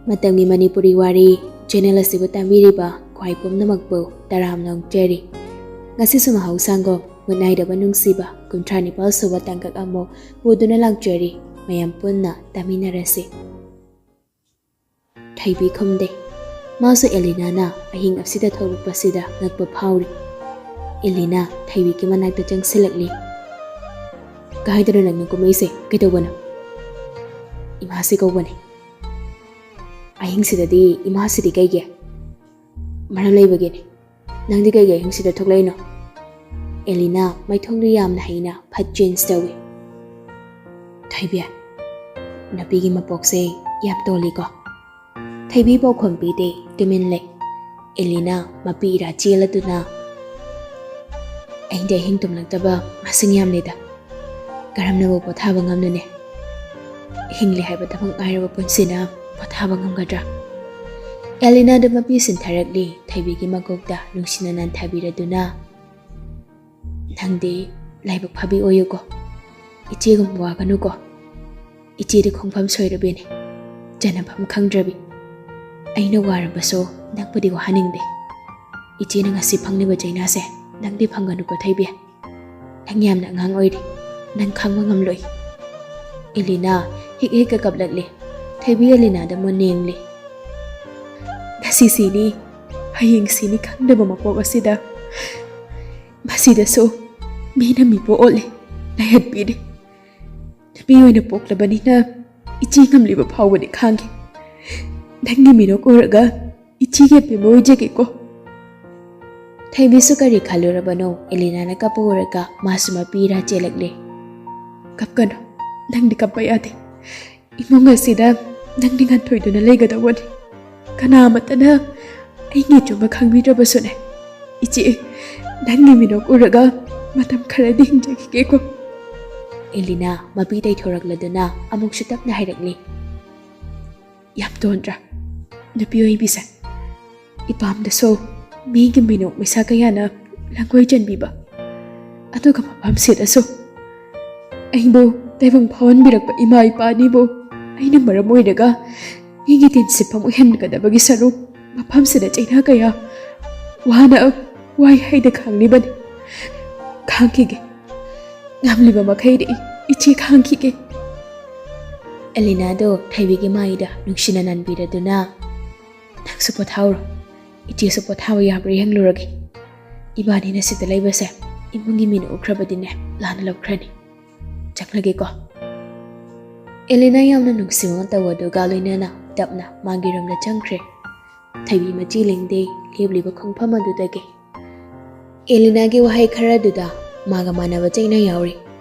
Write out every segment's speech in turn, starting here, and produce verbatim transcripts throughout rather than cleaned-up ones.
ꯃꯇꯝꯒꯤ ꯃꯅꯤꯄꯨꯔꯤ ꯋꯥꯔꯤ ꯆꯦꯅꯦꯜ ꯑꯁꯤꯕꯨ ꯇꯥꯕꯤꯔꯤꯕ ꯈ꯭ꯋꯥꯏ ꯄꯨꯝꯅꯃꯛꯄꯨ ꯇꯔꯥꯝꯅ ꯑꯣꯛꯆꯔꯤ꯫ ꯉꯁꯤꯁꯨ ꯃꯍꯧꯁꯥꯒꯨꯝ ꯃꯨꯠ ꯅꯥꯏꯗꯕ ꯅꯨꯡꯁꯤꯕ ꯀꯨꯟꯊ꯭ꯔꯥ ꯅꯤꯄꯥꯜ ꯁꯨꯕ ꯇꯥꯡꯀꯛ ꯑꯃꯨꯛ ꯄꯨꯗꯨꯅ ꯂꯥꯛꯆꯔꯤ꯫ ꯃꯌꯥꯝ ꯄꯨꯟꯅ ꯇꯥꯃꯤꯟꯅꯔꯁꯤ꯫ ꯊꯣꯏꯕꯤ ꯈꯨꯝꯗꯦ꯫ ꯃꯥꯁꯨ ꯑꯦꯂꯤꯅꯥꯅ ꯑꯍꯤꯡ ꯑꯁꯤꯗ ꯊꯣꯛꯂꯛꯄꯁꯤꯗ ꯉꯛꯄ ꯐꯥꯎꯔꯤ꯫ ꯑꯦꯂꯤꯅꯥ ꯊꯣꯏꯕꯤꯒꯤ ꯃꯅꯥꯛꯇ ꯆꯪꯁꯤꯜꯂꯛꯂꯤ꯫ "ꯀꯥꯏꯗꯅꯣ ꯅꯪꯅ ꯀꯨꯝꯃꯛꯏꯁꯦ? ꯀꯩꯗꯧꯕꯅꯣ?" "ꯏꯃꯥꯁꯤ ꯀꯧꯕꯅꯦ꯫" "ꯑꯍꯤꯡꯁꯤꯗꯗꯤ ꯏꯃꯥꯁꯤꯗꯤ ꯀꯩꯒꯤ?" "ꯃꯔꯝ ꯂꯩꯕꯒꯤꯅꯤ꯫ ꯅꯪꯗꯤ ꯀꯩꯒꯤ ꯑꯍꯤꯡꯁꯤꯗ ꯊꯣꯛꯂꯛꯏꯅꯣ?" ꯑꯦꯂꯤꯅꯥ ꯃꯥꯏꯊꯣꯡꯗꯨ ꯌꯥꯝꯅ ꯍꯩꯅ ꯐꯠ ꯆꯦꯟꯖ ꯇꯧꯏ꯫ "ꯊꯣꯏꯕꯤ, ꯅꯨꯄꯤꯒꯤ ꯃꯄꯣꯛꯁꯦ ꯌꯥꯝ ꯇꯣꯜꯂꯤꯀꯣ?" ꯊꯣꯏꯕꯤ ꯄꯥꯎꯈꯨꯝ ꯄꯤꯗꯦ, ꯇꯨꯃꯤꯟ ꯂꯩ꯫ ꯑꯦꯂꯤꯅꯥ ꯃꯄꯤ ꯏꯔꯥ ꯆꯦꯜꯂꯗꯨꯅ, "ꯑꯩꯗꯤ ꯑꯍꯤꯡ ꯇꯨꯝꯂꯛꯇꯕ ꯃꯁꯤꯡ ꯌꯥꯝꯂꯦꯗ꯫ ꯀꯔꯝꯅꯕꯨ ꯄꯣꯊꯥꯕ ꯉꯝꯂꯨꯅꯤ? ꯍꯤꯡꯂꯤ ꯍꯥꯏꯕꯗꯃꯛ ꯉꯥꯏꯔꯕ ꯄꯨꯟꯁꯤꯅ ꯄꯣꯊꯥꯕ ꯉꯝꯒꯗ꯭ꯔꯥ?" ꯑꯦꯂꯤꯅꯥꯗ ꯃꯄꯤ ꯁꯤꯟꯊꯔꯛꯂꯤ꯫ ꯊꯣꯏꯕꯤꯒꯤ ꯃꯀꯣꯛꯇ ꯅꯨꯡꯁꯤꯅ ꯅꯟꯊꯕꯤꯔꯗꯨꯅ, "ꯅꯪꯗꯤ ꯂꯥꯏꯕꯛ ꯐꯕꯤ ꯑꯣꯏꯌꯨꯀꯣ꯫ ꯏꯆꯦꯒꯨꯝꯕ ꯋꯥꯒꯅꯨꯀꯣ꯫ ꯏꯆꯦꯗꯤ ꯈꯣꯡꯐꯝ ꯁꯣꯏꯔꯕꯤꯅꯤ, ꯆꯟꯅꯐꯝ ꯈꯪꯗ꯭ꯔꯕꯤ꯫ ꯑꯩꯅ ꯋꯥꯔꯕꯁꯨ ꯅꯪꯕꯨꯗꯤ ꯋꯥꯍꯟꯅꯤꯡꯗꯦ꯫ ꯏꯆꯦꯅ ꯉꯁꯤ ꯐꯪꯂꯤꯕ ꯆꯩꯅꯥꯁꯦ ꯅꯪꯗꯤ ꯐꯪꯒꯅꯨꯀꯣ ꯊꯣꯏꯕꯤ꯫ ꯅꯪ ꯌꯥꯝꯅ ꯑꯉꯥꯡ ꯑꯣꯏꯔꯤ, ꯅꯪ ꯈꯥꯡꯕ ꯉꯝꯂꯣꯏ꯫" ꯑꯦꯂꯤꯅꯥ ꯍꯤꯛ ꯍꯤꯛꯀ ꯀꯞꯂꯛꯂꯤ꯫ ꯊꯣꯏꯕꯤ ꯑꯦꯂꯤꯅꯥꯗ ꯃꯨꯟꯅ ꯌꯦꯡꯂꯤ꯫ "ꯉꯁꯤ ꯁꯤꯅꯤ, ꯍꯌꯦꯡ ꯁꯤꯅꯤ ꯈꯪꯗꯕ ꯃꯄꯣꯛ ꯑꯁꯤꯗ, ꯃꯁꯤꯗꯁꯨ ꯃꯤꯅ ꯃꯤꯄꯣꯛ ꯑꯣꯠꯂꯤ, ꯂꯥꯏꯍꯠꯄꯤꯔꯤ꯫ ꯅꯨꯄꯤ ꯑꯣꯏꯅ ꯄꯣꯛꯂꯕꯅꯤꯅ ꯏꯆꯦ ꯉꯝꯂꯤꯕ ꯐꯥꯎꯕꯗꯤ ꯈꯥꯡꯒꯦ꯫ ꯅꯪꯒꯤ ꯃꯤꯅꯣꯛ ꯎꯔꯒ ꯏꯆꯦꯒꯤ ꯑꯄꯦꯟꯕ ꯑꯣꯏꯖꯒꯦꯀꯣ꯫" ꯊꯣꯏꯕꯤꯁꯨ ꯀꯔꯤ ꯈꯜꯂꯨꯔꯕꯅꯣ, ꯑꯦꯂꯤꯅꯥꯅ ꯀꯞꯄ ꯎꯔꯒ ꯃꯥꯁꯨ ꯃꯄꯤ ꯏꯔꯥ ꯆꯦꯜꯂꯛꯂꯦ꯫ "ꯀꯞꯀꯅꯨ, ꯅꯪꯗꯤ ꯀꯞꯄ ꯌꯥꯗꯦ꯫ ꯏꯃꯨꯡ ꯑꯁꯤꯗ ꯅꯪꯗꯤ ꯉꯟꯊꯣꯏꯗꯨꯅ ꯂꯩꯒꯗꯧꯕꯅꯤ꯫ ꯀꯅꯥ ꯑꯃꯠꯇꯅ ꯑꯩꯒꯤ ꯑꯆꯨꯝꯕ ꯈꯪꯕꯤꯗ꯭ꯔꯕꯁꯨꯅꯦ꯫ ꯏꯆꯦ, ꯅꯪꯒꯤ ꯃꯤꯅꯣꯛ ꯎꯔꯒ ꯃꯇꯝ ꯈꯔꯗꯤ ꯍꯤꯡꯖꯈꯤꯒꯦꯀꯣ꯫" ꯑꯦꯂꯤꯅꯥ ꯃꯄꯤ ꯇꯩꯊꯣꯔꯛꯂꯗꯨꯅ ꯑꯃꯨꯛꯁꯨ ꯇꯞꯅ ꯍꯥꯏꯔꯛꯂꯤ꯫ "ꯌꯥꯝ ꯇꯣꯟꯗ꯭ꯔꯥ ꯅꯨꯄꯤ ꯑꯣꯏꯕꯤꯁꯦ? ꯏꯄꯥꯝꯗꯁꯨ ꯃꯤꯒꯤ ꯃꯤꯅꯣꯛ ꯃꯩꯁꯥ ꯀꯌꯥꯅ ꯂꯪꯒꯣꯏ ꯆꯟꯕꯤꯕ, ꯑꯗꯨꯒ ꯃꯐꯝꯁꯤꯗꯁꯨ ꯑꯩꯕꯨ ꯇꯥꯏꯕꯪ ꯐꯥꯎꯍꯟꯕꯤꯔꯛꯄ ꯏꯃꯥ ꯏꯄꯥ ꯑꯅꯤꯕꯨ ꯑꯩꯅ ꯃꯔꯝ ꯑꯣꯏꯔꯒ ꯃꯤꯒꯤ ꯇꯤꯟꯁꯤꯠꯐꯝ ꯑꯣꯏꯍꯟꯒꯗꯕꯒꯤ ꯁꯔꯨꯛ ꯃꯐꯝꯁꯤꯗ ꯆꯩꯅꯥ ꯀꯌꯥ ꯋꯥꯅ ꯋꯥꯏ ꯍꯩꯗ ꯈꯥꯡꯂꯤꯕꯅꯤ꯫ ꯈꯥꯡꯈꯤꯒꯦ꯫ ꯉꯝꯂꯤꯕ ꯃꯈꯩꯗꯤ ꯏꯆꯦ ꯈꯥꯡꯈꯤꯒꯦ꯫ ꯑꯦꯂꯤꯅꯥꯗꯣ ꯊꯣꯏꯕꯤꯒꯤ ꯃꯥꯏꯗ ꯅꯨꯡꯁꯤꯅ ꯅꯟꯕꯤꯔꯗꯨꯅ, "ꯅꯪꯁꯨ ꯄꯣꯊꯥꯎꯔꯣ꯫ ꯏꯆꯦꯁꯨ ꯄꯣꯊꯥꯕ ꯌꯥꯕ꯭ꯔꯥ ꯌꯦꯡꯂꯨꯔꯒꯦ꯫ ꯏꯕꯥꯅꯤꯅ ꯁꯤꯗ ꯂꯩꯕꯁꯦ ꯏꯃꯨꯡꯒꯤ ꯃꯤꯅ ꯎꯈ꯭ꯔꯕꯗꯤꯅꯦ ꯂꯥꯟꯅ ꯂꯧꯈ꯭ꯔꯅꯤ꯫ ꯆꯠꯂꯒꯦꯀꯣ꯫" ꯑꯦꯂꯤꯅꯥ ꯌꯥꯝꯅ ꯅꯨꯡꯁꯤꯕ ꯃꯇꯧ ꯑꯗꯨꯒ ꯂꯣꯏꯅꯅ ꯇꯞꯅ ꯃꯥꯒꯤ ꯔꯨꯝꯗ ꯆꯪꯈ꯭ꯔꯦ꯫ ꯊꯣꯏꯕꯤ ꯃꯆꯤ ꯂꯦꯡꯗꯦ ꯂꯦꯞꯂꯤꯕ ꯈꯣꯡꯐꯝ ꯑꯗꯨꯗꯒꯤ꯫ ꯑꯦꯂꯤꯅꯥꯒꯤ ꯋꯥꯍꯩ ꯈꯔꯗꯨꯗ ꯃꯥꯒ ꯃꯥꯟꯅꯕ ꯆꯩꯅꯥ ꯌꯥꯎꯔꯤ꯫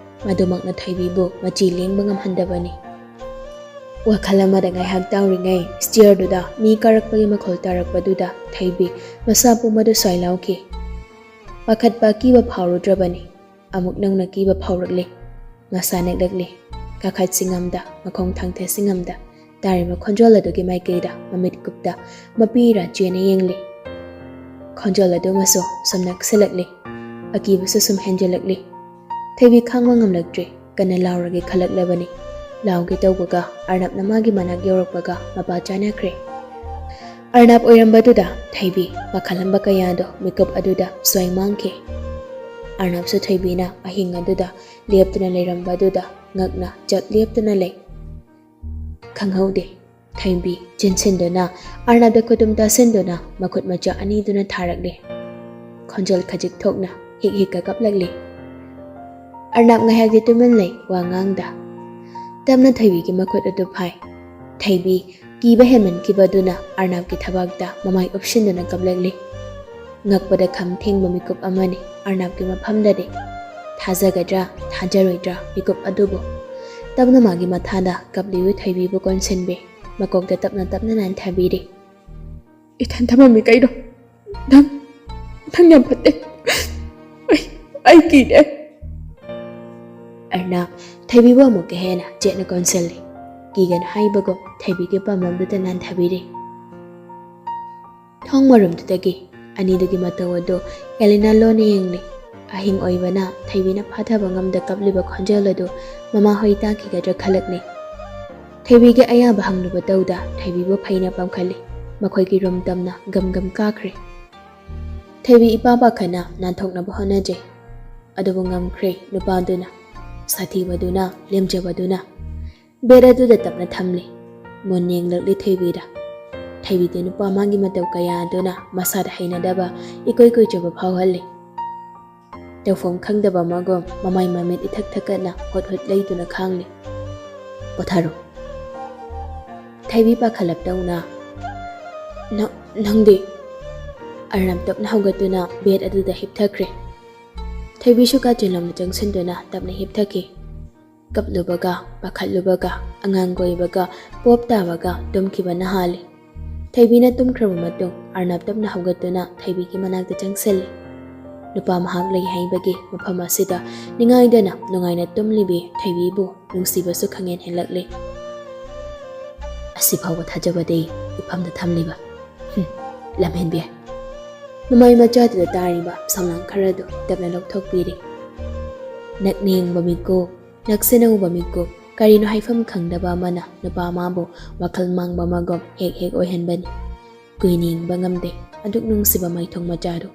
ꯃꯗꯨꯃꯛꯅ ꯊꯣꯏꯕꯤꯕꯨ ꯃꯆꯤ ꯂꯦꯡꯕ ꯉꯝꯍꯟꯗꯕꯅꯤ꯫ ꯋꯥꯈꯜ ꯑꯃꯗ ꯉꯥꯏꯍꯥꯛ ꯇꯥꯎꯔꯤꯉꯩ ꯁ꯭ꯇꯤꯌꯔꯗꯨꯗ ꯃꯤ ꯀꯥꯔꯛꯄꯒꯤ ꯃꯈꯣꯜ ꯇꯥꯔꯛꯄꯗꯨꯗ ꯊꯣꯏꯕꯤ ꯃꯁꯥ ꯄꯨꯝꯕꯗꯨ ꯁ꯭ꯋꯥꯏ ꯂꯥꯎꯈꯤ꯫ ꯄꯥꯈꯠꯄ ꯑꯀꯤꯕ ꯐꯥꯎꯔꯨꯗ꯭ꯔꯕꯅꯤ꯫ ꯑꯃꯨꯛ ꯅꯧꯅ ꯀꯤꯕ ꯐꯥꯎꯔꯛꯂꯤ꯫ ꯃꯁꯥ ꯅꯦꯛꯂꯛꯂꯤ꯫ ꯀꯥꯈꯠꯁꯤ ꯉꯝꯗ, ꯃꯈꯣꯡ ꯊꯥꯡꯊꯁꯤ ꯉꯝꯗ, ꯇꯥꯔꯤꯕ ꯈꯣꯟꯖꯦꯜ ꯑꯗꯨꯒꯤ ꯃꯥꯏꯀꯩꯗ ꯃꯃꯤꯠ ꯀꯨꯞꯇ ꯃꯄꯤ ꯏꯔꯥ ꯆꯦꯅ ꯌꯦꯡꯂꯤ꯫ ꯈꯣꯟꯖꯦꯜ ꯑꯗꯨꯃꯁꯨ ꯁꯨꯝ ꯅꯛꯁꯤꯜꯂꯛꯂꯤ꯫ ꯑꯀꯤꯕꯁꯨ ꯁꯨꯝ ꯍꯦꯟꯖꯤꯜꯂꯛꯂꯤ꯫ ꯊꯣꯏꯕꯤ ꯈꯥꯡꯕ ꯉꯝꯂꯛꯇ꯭ꯔꯦ꯫ ꯀꯟꯅ ꯂꯥꯎꯔꯒꯦ ꯈꯜꯂꯛꯂꯕꯅꯤ꯫ ꯂꯥꯎꯒꯦ ꯇꯧꯕꯒ ꯑꯔꯅꯕꯅ ꯃꯥꯒꯤ ꯃꯅꯥꯛ ꯌꯧꯔꯛꯄꯒ ꯃꯄꯥ ꯆꯥꯅꯈ꯭ꯔꯦ꯫ ꯑꯔꯅꯕ ꯑꯣꯏꯔꯝꯕꯗꯨꯗ ꯊꯣꯏꯕꯤ ꯄꯥꯈꯠꯂꯝꯕ ꯀꯌꯥꯗꯣ ꯃꯤꯀꯨꯞ ꯑꯗꯨꯗ ꯁ꯭ꯋꯥꯏ ꯃꯥꯡꯈꯤ꯫ ꯑꯔꯅꯕꯁꯨ ꯊꯣꯏꯕꯤꯅ ꯑꯍꯤꯡ ꯑꯗꯨꯗ ꯂꯦꯞꯇꯨꯅ ꯂꯩꯔꯝꯕꯗꯨꯗ ꯉꯛꯅ ꯆꯞ ꯂꯦꯞꯇꯨꯅ ꯂꯩ꯫ ꯈꯪꯍꯧꯗꯦ꯫ ꯊꯣꯏꯕꯤ ꯆꯤꯟꯁꯤꯟꯗꯨꯅ ꯑꯔꯅꯕꯗ ꯈꯨꯇꯨꯝ ꯇꯥꯁꯤꯟꯗꯨꯅ ꯃꯈꯨꯠ ꯃꯆꯥ ꯑꯅꯤꯗꯨꯅ ꯊꯥꯔꯛꯂꯤ꯫ ꯈꯣꯟꯖꯦꯜ ꯈꯖꯤꯛ ꯊꯣꯛꯅ ꯍꯤꯛ ꯍꯤꯛꯀ ꯀꯞꯂꯛꯂꯤ꯫ ꯑꯔꯅꯕ ꯉꯥꯏꯍꯥꯛꯇꯤ ꯇꯨꯃꯤꯟ ꯂꯩ, ꯋꯥ ꯉꯥꯡꯗ꯫ ꯇꯞꯅ ꯊꯣꯏꯕꯤꯒꯤ ꯃꯈꯨꯠ ꯑꯗꯨ ꯐꯥꯏ꯫ ꯊꯣꯏꯕꯤ ꯀꯤꯕ ꯍꯦꯟꯃꯟꯈꯤꯕꯗꯨꯅ ꯑꯔꯅꯕꯀꯤ ꯊꯕꯥꯛꯇ ꯃꯃꯥꯏ ꯎꯞꯁꯤꯟꯗꯨꯅ ꯀꯞꯂꯛꯂꯤ꯫ ꯉꯛꯄꯗ ꯈꯝ ꯊꯦꯡꯕ ꯃꯤꯀꯨꯞ ꯑꯃꯅꯤ ꯑꯔꯅꯕꯀꯤ ꯃꯐꯝꯗꯗꯤ꯫ ꯊꯥꯖꯒꯗ꯭ꯔꯥ, ꯊꯥꯖꯔꯣꯏꯗ꯭ꯔꯥ ꯃꯤꯀꯨꯞ ꯑꯗꯨꯕꯨ? ꯇꯞꯅ ꯃꯥꯒꯤ ꯃꯊꯥꯗ ꯀꯞꯂꯤꯕꯤ ꯊꯣꯏꯕꯤꯕꯨ ꯀꯣꯟꯁꯤꯟꯕꯤ꯫ ꯃꯀꯣꯛꯇ ꯇꯞꯅ ꯇꯞꯅ ꯅꯥꯟꯊꯕꯤꯔꯤ꯫ "ꯏꯊꯟ ꯊꯝꯃꯝꯃꯤ ꯀꯩꯅꯣ? ꯅꯪ, ꯅꯪ ꯌꯥꯝ ꯐꯠꯇꯦ꯫ ꯑꯩ, ꯑꯩ ꯀꯤꯔꯦ꯫" ꯑꯔꯅꯕ ꯊꯣꯏꯕꯤꯕꯨ ꯑꯃꯨꯛꯀ ꯍꯦꯟꯅ ꯆꯦꯠꯅ ꯀꯣꯟꯁꯤꯜꯂꯤ꯫ ꯀꯤꯒꯅꯨ ꯍꯥꯏꯕꯒꯨꯝ ꯊꯣꯏꯕꯤꯒꯤ ꯄꯥꯝꯕꯣꯝꯗꯨꯗ ꯅꯥꯟꯊꯕꯤꯔꯤ꯫ ꯊꯣꯡ ꯃꯔꯨꯝꯗꯨꯗꯒꯤ ꯑꯅꯤꯗꯨꯒꯤ ꯃꯇꯧ ꯑꯗꯨ ꯑꯦꯂꯤꯅꯥ ꯂꯣꯟꯅ ꯌꯦꯡꯂꯤ꯫ ꯑꯍꯤꯡ ꯑꯣꯏꯕꯅ ꯊꯣꯏꯕꯤꯅ ꯐꯥꯊꯕ ꯉꯝꯗ ꯀꯞꯂꯤꯕ ꯈꯣꯟꯖꯦꯜ ꯑꯗꯨ ꯃꯃꯥꯍꯣꯏ ꯇꯥꯈꯤꯒꯗ꯭ꯔꯥ ꯈꯜꯂꯛꯂꯤ꯫ ꯊꯣꯏꯕꯤꯒꯤ ꯑꯌꯥꯕ ꯍꯪꯂꯨꯕ ꯇꯧꯗ ꯊꯣꯏꯕꯤꯕꯨ ꯐꯩꯅ ꯄꯝꯈꯠꯂꯤ꯫ ꯃꯈꯣꯏꯒꯤ ꯔꯨꯝ ꯇꯝꯅ ꯒꯝ ꯒꯝ ꯀꯥꯈ꯭ꯔꯦ꯫ ꯊꯣꯏꯕꯤ ꯏꯄꯥ ꯄꯥꯈꯠꯅ ꯅꯥꯟꯊꯣꯛꯅꯕ ꯍꯣꯠꯅꯖꯩ꯫ ꯑꯗꯨꯕꯨ ꯉꯝꯈ꯭ꯔꯦ ꯅꯨꯄꯥꯗꯨꯅ꯫ ꯁꯥꯊꯤꯕꯗꯨꯅ, ꯂꯦꯝꯖꯕꯗꯨꯅ꯫ ꯕꯦꯗ ꯑꯗꯨꯗ ꯇꯞꯅ ꯊꯝꯂꯤ꯫ ꯃꯨꯟ ꯌꯦꯡꯂꯛꯂꯤ ꯊꯣꯏꯕꯤꯗ꯫ ꯊꯣꯏꯕꯤꯗꯤ ꯅꯨꯄꯥ ꯃꯥꯒꯤ ꯃꯇꯧ ꯀꯌꯥ ꯑꯗꯨꯅ ꯃꯁꯥꯗ ꯍꯩꯅꯗꯕ, ꯏꯀꯣꯏ ꯀꯣꯏꯖꯕ ꯐꯥꯎꯍꯜꯂꯤ꯫ ꯇꯧꯐꯝ ꯈꯪꯗꯕ ꯑꯃꯒꯨꯝ ꯃꯃꯥꯏ ꯃꯃꯤꯠ ꯏꯊꯛ ꯊꯛꯀꯠꯅ ꯍꯨꯠ ꯍꯨꯠ ꯂꯩꯗꯨꯅ ꯈꯥꯡꯂꯤ꯫ "ꯄꯣꯊꯥꯔꯣ꯫" ꯊꯣꯏꯕꯤ ꯄꯥꯈꯠꯂꯞ ꯇꯧꯅ, "ꯅ-, ꯅꯪꯗꯤ?" ꯑꯔꯅꯕ ꯇꯞꯅ ꯍꯧꯒꯠꯇꯨꯅ ꯕꯦꯗ ꯑꯗꯨꯗ ꯍꯤꯞꯊꯈ꯭ꯔꯦ꯫ ꯊꯣꯏꯕꯤꯁꯨ ꯀꯥꯆꯤꯟ ꯂꯣꯝꯗ ꯆꯪꯁꯤꯟꯗꯨꯅ ꯇꯞꯅ ꯍꯤꯞꯊꯈꯤ꯫ ꯀꯞꯂꯨꯕꯒ, ꯄꯥꯈꯠꯂꯨꯕꯒ, ꯑꯉꯥꯡ ꯀꯣꯏꯕꯒ, ꯄꯣꯞ ꯇꯥꯕꯒ ꯇꯨꯝꯈꯤꯕꯅ ꯍꯥꯜꯂꯤ꯫ ꯊꯣꯏꯕꯤꯅ ꯇꯨꯝꯈ꯭ꯔꯕ ꯃꯇꯨꯡ ꯑꯔꯅꯕ ꯇꯞꯅ ꯍꯧꯒꯠꯇꯨꯅ ꯊꯣꯏꯕꯤꯒꯤ ꯃꯅꯥꯛꯇ ꯆꯪꯁꯤꯜꯂꯤ꯫ ꯅꯨꯄꯥ ꯃꯍꯥꯛ ꯂꯩ ꯍꯥꯏꯕꯒꯤ ꯃꯐꯝ ꯑꯁꯤꯗ ꯅꯤꯡꯉꯥꯏꯗꯅ ꯅꯨꯡꯉꯥꯏꯅ ꯇꯨꯝꯂꯤꯕꯤ ꯊꯣꯏꯕꯤꯕꯨ ꯅꯨꯡꯁꯤꯕꯁꯨ ꯈꯪꯍꯦꯟ ꯍꯦꯜꯂꯛꯂꯤ꯫ "ꯑꯁꯤꯐꯥꯎꯕ ꯊꯥꯖꯕꯗꯤ ꯏꯐꯝꯗ ꯊꯝꯂꯤꯕ꯫ ꯍꯨꯝ, ꯂꯝꯍꯦꯟꯕꯤ꯫" ꯃꯃꯥꯏ ꯃꯆꯥꯗꯨꯗ ꯇꯥꯔꯤꯕ ꯁꯝꯂꯥꯡ ꯈꯔꯗꯨ ꯇꯞꯅ ꯂꯧꯊꯣꯛꯄꯤꯔꯤ꯫ ꯅꯛꯅ ꯌꯦꯡꯕ ꯃꯤꯀꯨꯞ, ꯅꯛꯁꯤꯟꯅ ꯎꯕ ꯃꯤꯀꯨꯞ, ꯀꯔꯤꯅꯣ ꯍꯥꯏꯐꯝ ꯈꯪꯗꯕ ꯑꯃꯅ ꯅꯨꯄꯥ ꯑꯃꯕꯨ ꯋꯥꯈꯜ ꯃꯥꯡꯕ ꯑꯃꯒꯨꯝ ꯍꯦꯛ ꯍꯦꯛ ꯑꯣꯏꯍꯟꯕꯅꯤ꯫ ꯀꯨꯏꯅ ꯌꯦꯡꯕ ꯉꯝꯗꯦ ꯑꯗꯨꯛ ꯅꯨꯡꯁꯤꯕ ꯃꯥꯏꯊꯣꯡ ꯃꯆꯥꯗꯨ꯫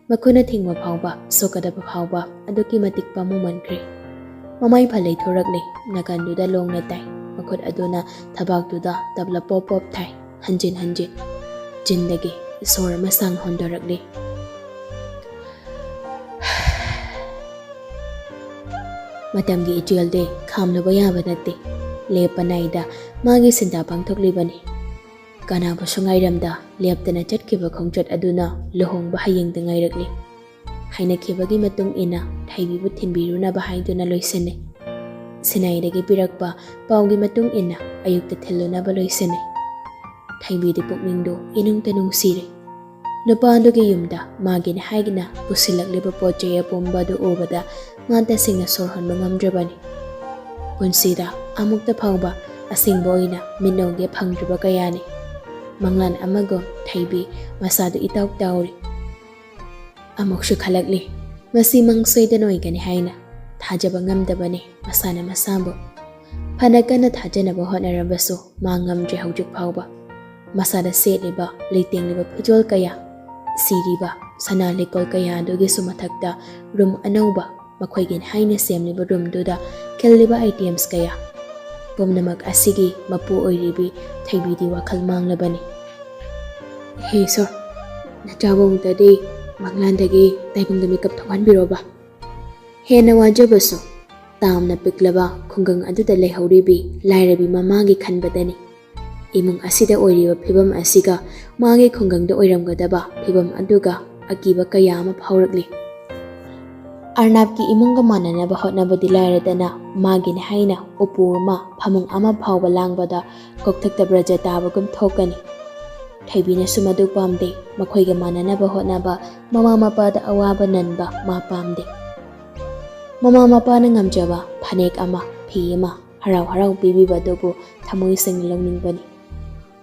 ꯃꯈꯨꯠꯅ ꯊꯤꯡꯕ ꯐꯥꯎꯕ, ꯁꯣꯛꯀꯗꯕ ꯐꯥꯎꯕ ꯑꯗꯨꯛꯀꯤ ꯃꯇꯤꯛ ꯄꯥꯝꯃꯨꯃꯟꯈ꯭ꯔꯦ꯫ ꯃꯃꯥꯏ ꯐ ꯂꯩꯊꯣꯔꯛꯂꯦ, ꯅꯥꯀꯟꯗꯨꯗ ꯂꯣꯡꯅ ꯇꯥꯏ꯫ ꯃꯈꯨꯠ ꯑꯗꯨꯅ ꯊꯕꯥꯛꯇꯨꯗ ꯇꯞꯂꯞ ꯄꯣꯞ ꯄꯣꯞ ꯊꯥꯏ, ꯍꯟꯖꯤꯟ ꯍꯟꯖꯤꯟ꯫ ꯆꯤꯟꯗꯒꯤ ꯏꯁꯣꯔ ꯑꯃ ꯁꯥꯡ ꯍꯣꯟꯗꯣꯔꯛꯂꯤ꯫ ꯃꯇꯝꯒꯤ ꯏꯆꯦꯜꯗꯤ ꯈꯥꯝꯂꯨꯕ ꯌꯥꯕ ꯅꯠꯇꯦ꯫ ꯂꯦꯞꯄ ꯅꯥꯏꯗ ꯃꯥꯒꯤ ꯁꯤꯟꯊꯥ ꯄꯥꯡꯊꯣꯛꯂꯤꯕꯅꯤ꯫ ꯀꯅꯥꯕꯨꯁꯨ ꯉꯥꯏꯔꯝꯗ ꯂꯦꯞꯇꯅ ꯆꯠꯈꯤꯕ ꯈꯣꯡꯆꯠ ꯑꯗꯨꯅ ꯂꯨꯍꯣꯡꯕ ꯍꯌꯦꯡꯗ ꯉꯥꯏꯔꯛꯂꯤ꯫ ꯍꯥꯏꯅꯈꯤꯕꯒꯤ ꯃꯇꯨꯡ ꯏꯟꯅ ꯊꯣꯏꯕꯤꯕꯨ ꯊꯤꯟꯕꯤꯔꯨꯅꯕ ꯍꯥꯏꯗꯨꯅ ꯂꯣꯏꯁꯤꯟꯅꯩ꯫ ꯁꯤꯅꯥꯏꯗꯒꯤ ꯄꯤꯔꯛꯄ ꯄꯥꯎꯒꯤ ꯃꯇꯨꯡ ꯏꯟꯅ ꯑꯌꯨꯛꯇ ꯊꯤꯜꯂꯨꯅꯕ ꯂꯣꯏꯁꯤꯟꯅꯩ꯫ ꯊꯣꯏꯕꯤꯗꯤ ꯄꯨꯛꯅꯤꯡꯗꯨ ꯏꯅꯨꯡꯇ ꯅꯨꯡꯁꯤꯔꯦ꯫ ꯅꯨꯄꯥ ꯑꯗꯨꯒꯤ ꯌꯨꯝꯗ ꯃꯥꯒꯤꯅꯤ ꯍꯥꯏꯗꯨꯅ ꯄꯨꯁꯤꯜꯂꯛꯂꯤꯕ ꯄꯣꯠ ꯆꯩ ꯑꯄꯨꯝꯕ ꯑꯗꯨ ꯎꯕꯗ ꯃꯥ ꯇꯁꯦꯡꯅ ꯁꯣꯔ ꯍꯣꯟꯕ ꯉꯝꯗ꯭ꯔꯕꯅꯤ꯫ ꯄꯨꯟꯁꯤꯗ ꯑꯃꯨꯛꯇ ꯐꯥꯎꯕ ꯑꯁꯦꯡꯕ ꯑꯣꯏꯅ ꯃꯤꯠꯅ ꯎꯒꯦ ꯐꯪꯗ꯭ꯔꯤꯕ ꯀꯌꯥꯅꯤ꯫ ꯃꯪꯂꯥꯟ ꯑꯃꯒꯨꯝ ꯊꯣꯏꯕꯤ ꯃꯁꯥꯗꯨ ꯏꯇꯥꯎ ꯇꯥꯎꯔꯤ꯫ ꯑꯃꯨꯛꯁꯨ ꯈꯜꯂꯛꯂꯤ, ꯃꯁꯤ ꯃꯪ ꯁꯣꯏꯗꯅ ꯑꯣꯏꯒꯅꯤ ꯍꯥꯏꯅ꯫ ꯊꯥꯖꯕ ꯉꯝꯗꯕꯅꯤ ꯃꯁꯥꯅ ꯃꯁꯥꯕꯨ꯫ ꯐꯅ ꯀꯟꯅ ꯊꯥꯖꯅꯕ ꯍꯣꯠꯅꯔꯕꯁꯨ ꯃꯥ ꯉꯝꯗ꯭ꯔꯦ ꯍꯧꯖꯤꯛ ꯐꯥꯎꯕ꯫ ꯃꯁꯥꯗ ꯁꯦꯠꯂꯤꯕ, ꯂꯩꯇꯦꯡꯂꯤꯕ ꯐꯤꯖꯣꯜ ꯀꯌꯥ, ꯁꯤꯔꯤꯕ ꯁꯅꯥ ꯂꯤꯛꯀꯣꯜ ꯀꯌꯥ ꯑꯗꯨꯒꯤꯁꯨ ꯃꯊꯛꯇ ꯔꯨꯝ ꯑꯅꯧꯕ, ꯃꯈꯣꯏꯒꯤꯅꯤ ꯍꯥꯏꯅ ꯁꯦꯝꯂꯤꯕ ꯔꯨꯝꯗꯨꯗ ꯈꯤꯜꯂꯤꯕ ꯑꯥꯏꯇꯦꯝꯁ ꯀꯌꯥ, ꯄꯨꯝꯅꯃꯛ ꯑꯁꯤꯒꯤ ꯃꯄꯨ ꯑꯣꯏꯔꯤꯕꯤ ꯊꯣꯏꯕꯤꯗꯤ ꯋꯥꯈꯜ ꯃꯥꯡꯂꯕꯅꯤ꯫ "ꯍꯦ ꯏꯁꯣꯔ, ꯅꯆꯥꯕꯨ ꯑꯃꯨꯛꯇꯗꯤ ꯃꯪꯂꯥꯟꯗꯒꯤ ꯇꯥꯏꯕꯪꯗ ꯃꯤꯀꯞ ꯊꯣꯛꯍꯟꯕꯤꯔꯣꯕ꯫" ꯍꯦꯟꯅ ꯋꯥꯖꯕꯁꯨ ꯇꯥꯝꯅ ꯄꯤꯛꯂꯕ ꯈꯨꯡꯒꯪ ꯑꯗꯨꯗ ꯂꯩꯍꯧꯔꯤꯕꯤ ꯂꯥꯏꯔꯕꯤ ꯃꯃꯥꯒꯤ ꯈꯟꯕꯗꯅꯤ꯫ ꯏꯃꯨꯡ ꯑꯁꯤꯗ ꯑꯣꯏꯔꯤꯕ ꯐꯤꯕꯝ ꯑꯁꯤꯒ ꯃꯥꯒꯤ ꯈꯨꯡꯒꯪꯗ ꯑꯣꯏꯔꯝꯒꯗꯕ ꯐꯤꯕꯝ ꯑꯗꯨꯒ ꯑꯀꯤꯕ ꯀꯌꯥ ꯑꯃ ꯐꯥꯎꯔꯛꯂꯤ꯫ ꯑꯔꯅꯥꯞꯀꯤ ꯏꯃꯨꯡꯒ ꯃꯥꯟꯅꯅꯕ ꯍꯣꯠꯅꯕꯗꯤ ꯂꯥꯏꯔꯗꯅ, ꯃꯥꯒꯤꯅꯤ ꯍꯥꯏꯅ ꯎꯄꯨ ꯑꯃ, ꯐꯃꯨꯡ ꯑꯃ ꯐꯥꯎꯕ ꯂꯥꯡꯕꯗ ꯀꯣꯛꯊꯛꯇ ꯕ꯭ꯔꯖ ꯇꯥꯕꯒꯨꯝ ꯊꯣꯛꯀꯅꯤ꯫ ꯊꯣꯏꯕꯤꯅꯁꯨ ꯃꯗꯨ ꯄꯥꯝꯗꯦ꯫ ꯃꯈꯣꯏꯒ ꯃꯥꯟꯅꯅꯕ ꯍꯣꯠꯅꯕ, ꯃꯃꯥ ꯃꯄꯥꯗ ꯑꯋꯥꯕ ꯅꯟꯕ ꯃꯥ ꯄꯥꯝꯗꯦ꯫ ꯃꯃꯥ ꯃꯄꯥꯅ ꯉꯝꯖꯕ ꯐꯅꯦꯛ ꯑꯃ, ꯐꯤ ꯑꯃ, ꯍꯔꯥꯎ ꯍꯔꯥꯎ ꯄꯤꯕꯤꯕ ꯑꯗꯨꯕꯨ ꯊꯃꯣꯏ ꯁꯦꯡꯅ ꯂꯧꯅꯤꯡꯕꯅꯤ꯫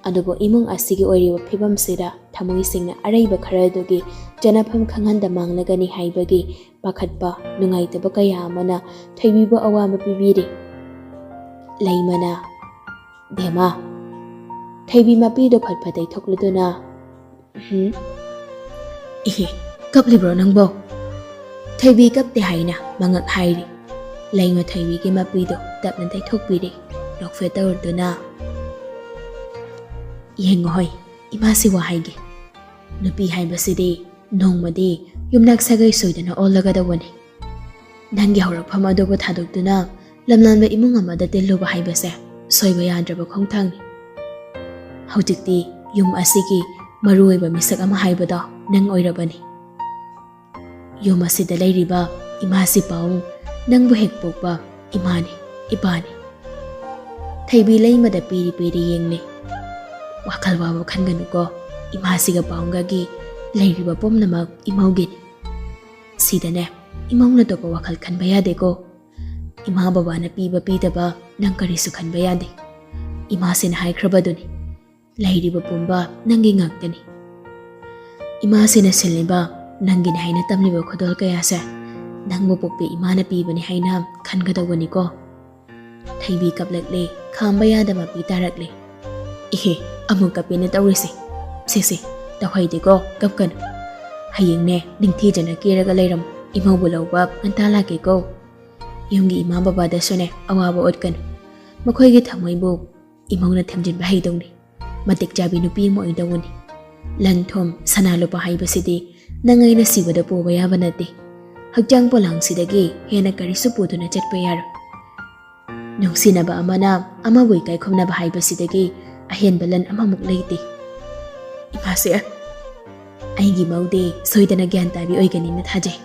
ꯑꯗꯨꯕꯨ ꯏꯃꯨꯡ ꯑꯁꯤꯒꯤ ꯑꯣꯏꯔꯤꯕ ꯐꯤꯕꯝꯁꯤꯗ ꯊꯃꯣꯏ ꯁꯦꯡꯅ ꯑꯔꯩꯕ ꯈꯔꯗꯨꯒꯤ ꯆꯅꯐꯝ ꯈꯪꯍꯟꯗ ꯃꯥꯡꯂꯒꯅꯤ ꯍꯥꯏꯕꯒꯤ ꯄꯥꯈꯠꯄ, ꯅꯨꯡꯉꯥꯏꯇꯕ ꯀꯌꯥ ꯑꯃꯅ ꯊꯣꯏꯕꯤꯕꯨ ꯑꯋꯥꯕ ꯄꯤꯕꯤꯔꯤ꯫ ꯂꯩꯃꯅ, "ꯕꯦꯝꯃ," ꯊꯣꯏꯕꯤ ꯃꯄꯤꯗꯨ ꯐꯠ ꯐꯠ ꯇꯩꯊꯣꯛꯂꯗꯨꯅ, "ꯎꯝ, ꯏꯍꯦ, ꯀꯞꯂꯤꯕ꯭ꯔꯣ ꯅꯪꯕꯣ?" ꯊꯣꯏꯕꯤ ꯀꯞꯇꯦ ꯍꯥꯏꯅ ꯃꯉꯛ ꯍꯥꯏꯔꯤ꯫ ꯂꯩꯃ ꯊꯣꯏꯕꯤꯒꯤ ꯃꯄꯤꯗꯨ ꯇꯞꯅ ꯇꯩꯊꯣꯛꯄꯤꯔꯦ꯫ ꯅꯣꯛꯐꯦꯠ ꯇꯧꯔꯗꯨꯅ, "ꯌꯦꯡꯉꯣ ꯍꯣꯏ, ꯏꯃꯥꯁꯤ ꯋꯥ ꯍꯥꯏꯒꯦ꯫ ꯅꯨꯄꯤ ꯍꯥꯏꯕꯁꯤꯗꯤ ꯅꯣꯡꯃꯗꯤ ꯌꯨꯝꯅꯥꯛ ꯁꯥꯒꯩ ꯁꯣꯏꯗꯅ ꯑꯣꯜꯂꯒꯗꯧꯕꯅꯤ꯫ ꯅꯪꯒꯤ ꯍꯧꯔꯛꯐꯝ ꯑꯗꯨꯕꯨ ꯊꯥꯗꯣꯛꯇꯨꯅ ꯂꯝꯂꯥꯟꯕ ꯏꯃꯨꯡ ꯑꯃꯗ ꯇꯤꯜꯂꯨꯕ ꯍꯥꯏꯕꯁꯦ ꯁꯣꯏꯕ ꯌꯥꯗ꯭ꯔꯕ ꯈꯣꯡꯊꯥꯡꯅꯤ꯫ ꯍꯧꯖꯤꯛꯇꯤ ꯌꯨꯝ ꯑꯁꯤꯒꯤ ꯃꯔꯨꯑꯣꯏꯕ ꯃꯤꯁꯛ ꯑꯃ ꯍꯥꯏꯕꯗꯣ ꯅꯪ ꯑꯣꯏꯔꯕꯅꯤ꯫ ꯌꯨꯝ ꯑꯁꯤꯗ ꯂꯩꯔꯤꯕ ꯏꯃꯥꯁꯤ ꯄꯥꯎ, ꯅꯪꯕꯨ ꯍꯦꯛ ꯄꯣꯛꯄ ꯏꯃꯥꯅꯤ, ꯏꯄꯥꯅꯤ꯫" ꯊꯣꯏꯕꯤ ꯂꯩꯃꯗ ꯄꯤꯔꯤ ꯄꯤꯔꯤ ꯌꯦꯡꯂꯤ꯫ "ꯋꯥꯈꯜ ꯋꯥꯕ ꯈꯟꯒꯅꯨꯀꯣ, ꯏꯃꯥꯁꯤꯒ ꯄꯥꯎꯒꯒꯤ ꯂꯩꯔꯤꯕ ꯄꯨꯝꯅꯃꯛ ꯏꯃꯧꯒꯤꯅꯤ꯫ ꯁꯤꯗꯅꯦ, ꯏꯃꯧꯅ ꯑꯇꯣꯞꯄ ꯋꯥꯈꯜ ꯈꯟꯕ ꯌꯥꯗꯦꯀꯣ꯫ ꯏꯃꯥ ꯕꯕꯥꯅ ꯄꯤꯕ ꯄꯤꯗꯕ ꯅꯪ ꯀꯔꯤꯁꯨ ꯈꯟꯕ ꯌꯥꯗꯦ꯫ ꯏꯃꯥꯁꯤꯅ ꯍꯥꯏꯈ꯭ꯔꯕꯗꯨꯅꯤ, ꯂꯩꯔꯤꯕ ꯄꯨꯝꯕ ꯅꯪꯒꯤ ꯉꯥꯛꯇꯅꯤ꯫ ꯏꯃꯥꯁꯤꯅ ꯁꯤꯜꯂꯤꯕ, ꯅꯪꯒꯤꯅꯤ ꯍꯥꯏꯅ ꯇꯝꯂꯤꯕ ꯈꯨꯗꯣꯜ ꯀꯌꯥꯁꯦ ꯅꯪꯕꯨ ꯄꯣꯛꯄꯤ ꯏꯃꯥꯅ ꯄꯤꯕꯅꯤ ꯍꯥꯏꯅ ꯈꯟꯒꯗꯧꯕꯅꯤꯀꯣ꯫" ꯊꯣꯏꯕꯤ ꯀꯞꯂꯛꯂꯦ, ꯈꯥꯝꯕ ꯌꯥꯗꯕ ꯃꯄꯤ ꯇꯥꯔꯛꯂꯦ꯫ "ꯏꯍꯦ, ꯑꯃꯨꯛ ꯀꯞꯄꯦꯅ ꯇꯧꯔꯤꯁꯦ꯫ ꯁꯦ ꯁꯦ, ꯇꯧꯍꯩꯗꯦꯀꯣ, ꯀꯞꯀꯅꯨ꯫ ꯍꯌꯦꯡꯅꯦ ꯅꯤꯡꯊꯤꯖꯅ ꯀꯦꯔꯒ ꯂꯩꯔꯝꯃꯨ꯫ ꯏꯃꯧꯕꯨ ꯂꯧꯕ ꯉꯟꯇꯥ ꯂꯥꯛꯀꯦꯀꯣ꯫ ꯌꯨꯝꯒꯤ ꯏꯃꯥ ꯕꯕꯥꯗꯁꯨꯅꯦ ꯑꯋꯥꯕ ꯎꯠꯀꯅꯨ꯫ ꯃꯈꯣꯏꯒꯤ ꯊꯃꯣꯏꯕꯨ ꯏꯃꯧꯅ ꯊꯦꯝꯖꯤꯟꯕ ꯍꯩꯗꯧꯅꯤ꯫ ꯃꯇꯤꯛ ꯆꯥꯕꯤ ꯅꯨꯄꯤ ꯑꯃ ꯑꯣꯏꯗꯧꯕꯅꯤ꯫ ꯂꯟ ꯊꯨꯝ, ꯁꯅꯥ ꯂꯨꯄꯥ ꯍꯥꯏꯕꯁꯤꯗꯤ ꯅꯪ ꯑꯩꯅ ꯁꯤꯕꯗ ꯄꯨꯕ ꯌꯥꯕ ꯅꯠꯇꯦ꯫ ꯍꯛꯆꯥꯡ ꯄꯣꯂꯥꯡꯁꯤꯗꯒꯤ ꯍꯦꯟꯅ ꯀꯔꯤꯁꯨ ꯄꯨꯗꯨꯅ ꯆꯠꯄ ꯌꯥꯔꯣꯏ꯫ ꯅꯨꯡꯁꯤꯅꯕ ꯑꯃꯅ ꯑꯃꯕꯨ ꯏꯀꯥꯏ ꯈꯨꯝꯅꯕ ꯍꯥꯏꯕꯁꯤꯗꯒꯤ ꯑꯍꯦꯟꯕ ꯂꯟ ꯑꯃꯃꯨꯛ ꯂꯩꯇꯦ꯫ ꯏꯃꯥꯁꯦ, ꯑꯩꯒꯤ ꯃꯧꯗꯤ ꯁꯣꯏꯗꯅ ꯒ꯭ꯌꯥꯟ ꯇꯥꯕꯤ ꯑꯣꯏꯒꯅꯤꯅ ꯊꯥꯖꯩ꯫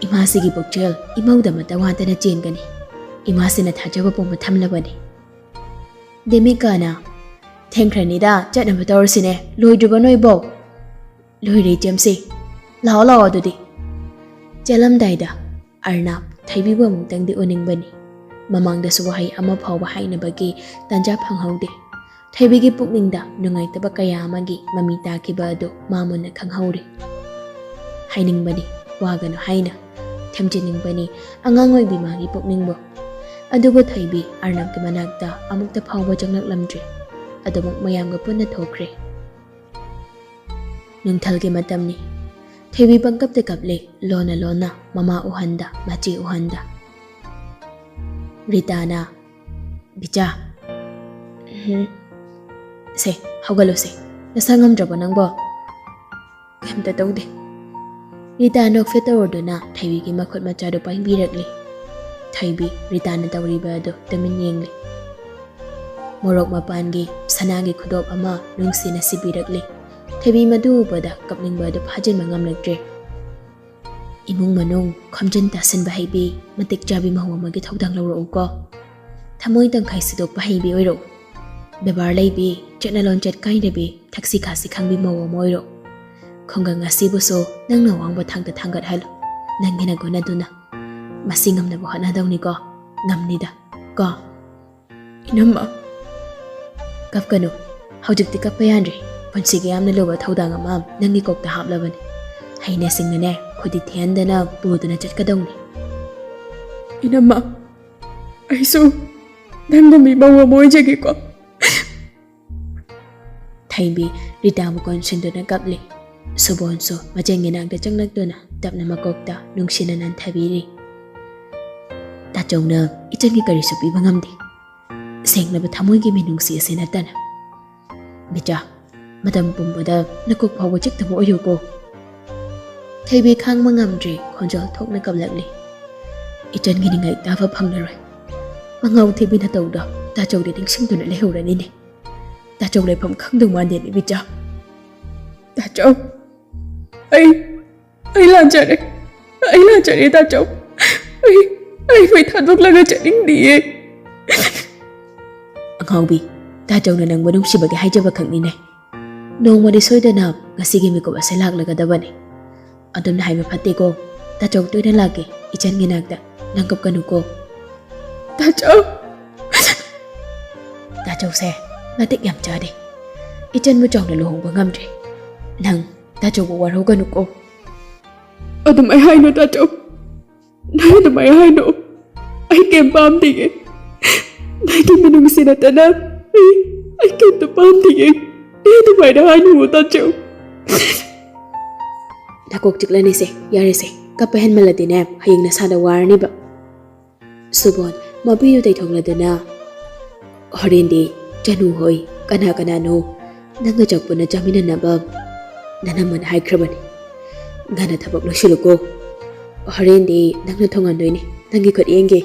ꯏꯃꯥꯁꯤꯒꯤ ꯄꯨꯛꯆꯦꯜ ꯏꯃꯧꯗꯃꯛꯇ ꯋꯥꯠꯇꯅ ꯆꯦꯟꯒꯅꯤ꯫ ꯏꯃꯥꯁꯤꯅ ꯊꯥꯖꯕ ꯄꯨꯝꯕ ꯊꯝꯂꯕꯅꯤ꯫" ꯗꯦꯃꯤꯀꯥꯅ, "ꯊꯦꯡꯈ꯭ꯔꯅꯤꯗ, ꯆꯠꯅꯕ ꯇꯧꯔꯁꯤꯅꯦ꯫ ꯂꯣꯏꯗ꯭ꯔꯤꯕ ꯅꯣꯏꯕꯣ?" "ꯂꯣꯏꯔꯦ, ꯏꯆꯦꯝꯁꯦ꯫ ꯂꯥꯛꯑꯣ, ꯂꯥꯛꯑꯣ ꯑꯗꯨꯗꯤ꯫" ꯆꯠꯂꯝꯗꯥꯏꯗ ꯑꯔꯅꯥꯞ ꯊꯣꯏꯕꯤꯕꯨ ꯑꯃꯨꯛꯇꯪꯗꯤ ꯎꯅꯤꯡꯕꯅꯤ꯫ ꯃꯃꯥꯡꯗꯁꯨ ꯋꯥꯍꯩ ꯑꯃ ꯐꯥꯎꯕ ꯍꯥꯏꯅꯕꯒꯤ ꯇꯥꯟꯖꯥ ꯐꯪꯍꯧꯗꯦ꯫ ꯊꯣꯏꯕꯤꯒꯤ ꯄꯨꯛꯅꯤꯡꯗ ꯅꯨꯡꯉꯥꯏꯇꯕ ꯀꯌꯥ ꯑꯃꯒꯤ ꯃꯃꯤ ꯇꯥꯈꯤꯕ ꯑꯗꯨ ꯃꯥ ꯃꯨꯟꯅ ꯈꯪꯍꯧꯔꯤ꯫ ꯍꯥꯏꯅꯤꯡꯕꯅꯤ, ꯋꯥꯒꯅꯨ ꯍꯥꯏꯅ꯫ ꯊꯦꯝꯖꯤꯟꯅꯤꯡꯕꯅꯤ ꯑꯉꯥꯡ ꯑꯣꯏꯕꯤ ꯃꯥꯒꯤ ꯄꯨꯛꯅꯤꯡꯕꯨ꯫ ꯑꯗꯨꯕꯨ ꯊꯣꯏꯕꯤ ꯑꯔꯅꯥꯞꯀꯤ ꯃꯅꯥꯛꯇ ꯑꯃꯨꯛꯇ ꯐꯥꯎꯕ ꯆꯪꯂꯛꯂꯝꯗ꯭ꯔꯦ꯫ ꯑꯗꯨꯃꯛ ꯃꯌꯥꯝꯒ ꯄꯨꯟꯅ ꯊꯣꯛꯈ꯭ꯔꯦ꯫ ꯅꯨꯡꯊꯜꯒꯤ ꯃꯇꯝꯅꯤ꯫ ꯊꯣꯏꯕꯤ ꯄꯪꯀꯞꯇ ꯀꯞꯂꯤ, ꯂꯣꯟꯅ ꯂꯣꯟꯅ ꯃꯃꯥ ꯎꯍꯟꯗ, ꯃꯆꯦ ꯎꯍꯟꯗ꯫ ꯔꯤꯇꯥꯅ, "ꯕꯤꯆꯥ, ꯎꯝ, ꯁꯦ, ꯍꯧꯒꯠꯂꯨꯁꯦ꯫ ꯅꯁꯥ ꯉꯝꯗ꯭ꯔꯕꯣ ꯅꯪꯕꯣ?" "ꯀꯩꯝꯇ ꯇꯧꯗꯦ꯫" ꯔꯤꯇꯥ ꯅꯣꯛꯐꯦꯠ ꯇꯧꯔꯗꯨꯅ ꯊꯣꯏꯕꯤꯒꯤ ꯃꯈꯨꯠ ꯃꯆꯥꯗꯨ ꯄꯥꯏꯕꯤꯔꯛꯂꯤ꯫ ꯊꯣꯏꯕꯤ ꯔꯤꯇꯥꯅ ꯇꯧꯔꯤꯕ ꯑꯗꯨ ꯇꯨꯃꯤꯟ ꯌꯦꯡꯂꯤ꯫ ꯃꯣꯔꯣꯛ ꯃꯄꯥꯟꯒꯤ ꯁꯅꯥꯒꯤ ꯈꯨꯗꯣꯞ ꯑꯃ ꯅꯨꯡꯁꯤꯅ ꯁꯤꯕꯤꯔꯛꯂꯤ꯫ ꯊꯣꯏꯕꯤ ꯃꯗꯨ ꯎꯕꯗ ꯀꯞꯅꯤꯡꯕ ꯑꯗꯨ ꯐꯥꯖꯤꯟꯕ ꯉꯝꯂꯛꯇ꯭ꯔꯦ꯫ "ꯏꯃꯨꯡ ꯃꯅꯨꯡ ꯈꯣꯝꯖꯤꯟ ꯇꯥꯁꯤꯟꯕ ꯍꯩꯕꯤ, ꯃꯇꯤꯛ ꯆꯥꯕꯤ ꯃꯧ ꯑꯃꯒꯤ ꯊꯧꯗꯥꯡ ꯂꯧꯔꯛꯎꯀꯣ꯫ ꯊꯃꯣꯏ ꯇꯪꯈꯥꯏ ꯁꯤꯗꯣꯛꯄ ꯍꯩꯕꯤ ꯑꯣꯏꯔꯛꯎ꯫ ꯕꯦꯕꯥꯔ ꯂꯩꯕꯤ, ꯆꯠꯅ ꯂꯣꯟꯆꯠ ꯀꯥꯏꯗꯕꯤ, ꯊꯛꯁꯤ ꯈꯥꯁꯤ ꯈꯪꯕꯤ ꯃꯧ ꯑꯃ ꯑꯣꯏꯔꯛꯎ꯫ ꯈꯨꯡꯒꯪ ꯑꯁꯤꯕꯨꯁꯨ ꯅꯪꯅ ꯑꯋꯥꯡꯕ ꯊꯥꯛꯇ ꯊꯥꯡꯒꯠꯍꯜꯂꯨ꯫ ꯅꯪꯒꯤ ꯅꯒꯨꯟ ꯑꯗꯨꯅ꯫ ꯃꯁꯤ ꯉꯝꯅꯕ ꯍꯣꯠꯅꯗꯧꯅꯤꯀꯣ꯫ ꯉꯝꯅꯤꯗ꯫ ꯀꯣ?" "ꯏꯅꯝꯃ꯫" "ꯀꯞꯀꯅꯨ꯫ ꯍꯧꯖꯤꯛꯇꯤ ꯀꯞꯄ ꯌꯥꯗ꯭ꯔꯦ꯫ ꯄꯨꯟꯁꯤꯒꯤ ꯌꯥꯝꯅ ꯂꯨꯕ ꯊꯧꯗꯥꯡ ꯑꯃ ꯅꯪꯒꯤ ꯀꯣꯛꯇ ꯍꯥꯞꯂꯕꯅꯤ꯫ ꯍꯩꯅ ꯁꯤꯡꯅꯅꯦ, ꯈꯨꯗꯤ ꯊꯤꯍꯟꯗꯅ ꯄꯨꯗꯨꯅ ꯆꯠꯀꯗꯧꯅꯤ꯫" "ꯏꯅꯝꯃ꯫" ꯑꯩꯁꯨ ꯅꯪꯒꯨꯝꯕꯤ ꯃꯧ ꯑꯃ ꯑꯣꯏꯖꯒꯦꯀꯣ꯫ ꯊꯩꯕꯤ ꯔꯤꯇꯥꯕꯨ ꯀꯣꯟꯁꯤꯟꯗꯨꯅ ꯀꯞꯂꯤ꯫ ꯁꯨꯕꯣꯟꯁꯨ ꯃꯆꯦꯡꯒꯤ ꯅꯥꯛꯇ ꯆꯪꯂꯛꯇꯨꯅ ꯇꯞꯅ ꯃꯀꯣꯛꯇ ꯅꯨꯡꯁꯤꯅ ꯅꯟꯊꯕꯤꯔꯤ꯫ ꯇꯥꯆꯧꯅ ꯏꯆꯟꯒꯤ ꯀꯔꯤꯁꯨ ꯄꯤꯕ ꯉꯝꯗꯦ, ꯁꯦꯡꯂꯕ ꯊꯃꯣꯏꯒꯤ ꯃꯤꯅꯨꯡꯁꯤ ꯑꯁꯤ ꯅꯠꯇꯅ꯫ ꯕꯤꯆꯥ, ꯃꯇꯝ ꯄꯨꯝꯕꯗ ꯅꯀꯣꯛ ꯐꯥꯎꯕ ꯆꯤꯛꯇꯕ ꯑꯣꯏꯌꯨꯀꯣ꯫ ꯊꯩꯕꯤ ꯈꯥꯡꯕ ꯉꯝꯗ꯭ꯔꯦ, ꯈꯣꯟꯖꯦꯜ ꯊꯣꯛꯅ ꯀꯞꯂꯛꯂꯤ꯫ ꯏꯆꯟꯒꯤ ꯅꯤꯡꯉꯥꯏ ꯇꯥꯕ ꯐꯪꯂꯔꯣꯏ꯫ ꯑꯉꯥꯎ ꯊꯩꯕꯤꯅ ꯇꯧꯗ ꯇꯥꯆꯧꯗꯤ ꯅꯤꯡꯁꯤꯡꯗꯨꯅ ꯂꯩꯍꯧꯔꯅꯤꯅꯦ꯫ ꯇꯥꯆꯧ ꯂꯩꯐꯝ ꯈꯪꯗꯧ ꯃꯥꯟꯗꯦꯅꯦ ꯕꯤꯆꯥ꯫ ꯇꯥꯆꯧ, ꯑꯩ, ꯑꯩ ꯂꯥꯟꯖꯔꯦ꯫ ꯑꯩ ꯂꯥꯟꯖꯔꯦ ꯇꯥꯆꯧ꯫ ꯑꯩ, ꯑꯩ ꯃꯩ ꯊꯥꯗꯣꯛꯂꯒ ꯆꯠꯅꯤꯡꯗꯤꯌꯦ꯫ ꯑꯉꯥꯎꯕꯤ, ꯇꯥꯆꯧꯅ ꯅꯪꯕꯨ ꯅꯨꯡꯁꯤꯕꯒꯤ ꯍꯥꯏꯖꯕ ꯈꯛꯅꯤꯅꯦ꯫ ꯅꯣꯡꯃꯗꯤ ꯁꯣꯏꯗꯅ ꯉꯁꯤꯒꯤ ꯃꯤꯀꯨꯞ ꯑꯁꯤ ꯂꯥꯛꯂꯒꯗꯕꯅꯤ꯫ ꯑꯗꯨꯝꯅ ꯍꯥꯏꯕ ꯐꯠꯇꯦꯀꯣ꯫ ꯇꯥꯆꯧ ꯇꯣꯏꯅ ꯂꯥꯛꯀꯦ ꯏꯆꯟꯒꯤ ꯅꯥꯛꯇ꯫ ꯅꯪ ꯀꯞꯀꯅꯨꯀꯣ꯫ ꯇꯥꯆꯧ꯫ ꯇꯥꯆꯧꯁꯦ ꯃꯇꯤꯛ ꯌꯥꯝ ꯆꯥꯗꯦ꯫ ꯏꯆꯟꯕꯨ ꯆꯥꯎꯅ ꯂꯨꯍꯣꯡꯕ ꯉꯝꯗ꯭ꯔꯦ꯫ ꯅꯪ ꯇꯥꯆꯧꯕꯨ ꯋꯥꯔꯧꯒꯅꯨꯀꯣ꯫ ꯑꯗꯨꯃꯥꯏ ꯍꯥꯏꯅꯣ ꯇꯥꯆꯧ꯫ ꯅꯪ ꯑꯗꯨꯃꯥꯏ ꯍꯥꯏꯅꯣ꯫ ꯑꯩ ꯀꯩꯝ ꯄꯥꯝꯗꯤꯌꯦ꯫ ꯅꯪꯒꯤ ꯃꯤꯅꯨꯡꯁꯤ ꯅꯠꯇꯅ ꯑꯩ, ꯑꯩ ꯀꯩꯝꯇ ꯄꯥꯝꯗꯤꯌꯦ꯫ ꯅꯪ ꯑꯗꯨꯃꯥꯏꯅ ꯍꯥꯏꯅꯨ ꯇꯥꯆꯧ꯫ ꯅꯀꯣꯛ ꯆꯤꯛꯂꯅꯤꯁꯦ, ꯌꯥꯔꯦꯁꯦ꯫ ꯀꯞꯄ ꯍꯦꯟꯃꯜꯂꯗꯤꯅꯦ, ꯍꯌꯦꯡ ꯅꯁꯥꯗ ꯋꯥꯔꯅꯤꯕ꯫ ꯁꯨꯕꯣꯟ ꯃꯄꯤꯗꯨ ꯇꯩꯊꯣꯛꯂꯗꯨꯅ, "ꯍꯣꯔꯦꯟꯗꯤ ꯆꯅꯨ ꯍꯣꯏ, ꯀꯅꯥ ꯀꯅꯥꯅꯣ ꯅꯪꯒ ꯆꯥꯛ ꯄꯨꯟꯅ ꯆꯥꯃꯤꯟꯅꯅꯕ ꯅꯅꯝꯃꯅ ꯍꯥꯏꯈ꯭ꯔꯕꯅꯤ꯫ ꯉꯟꯅ ꯊꯕꯛ ꯂꯣꯏꯁꯤꯜꯂꯨꯀꯣ꯫ ꯍꯣꯔꯦꯟꯗꯤ ꯅꯪꯅ ꯊꯣꯡꯍꯟꯗꯣꯏꯅꯤ, ꯅꯪꯒꯤ ꯈꯨꯠ ꯌꯦꯡꯒꯦ꯫"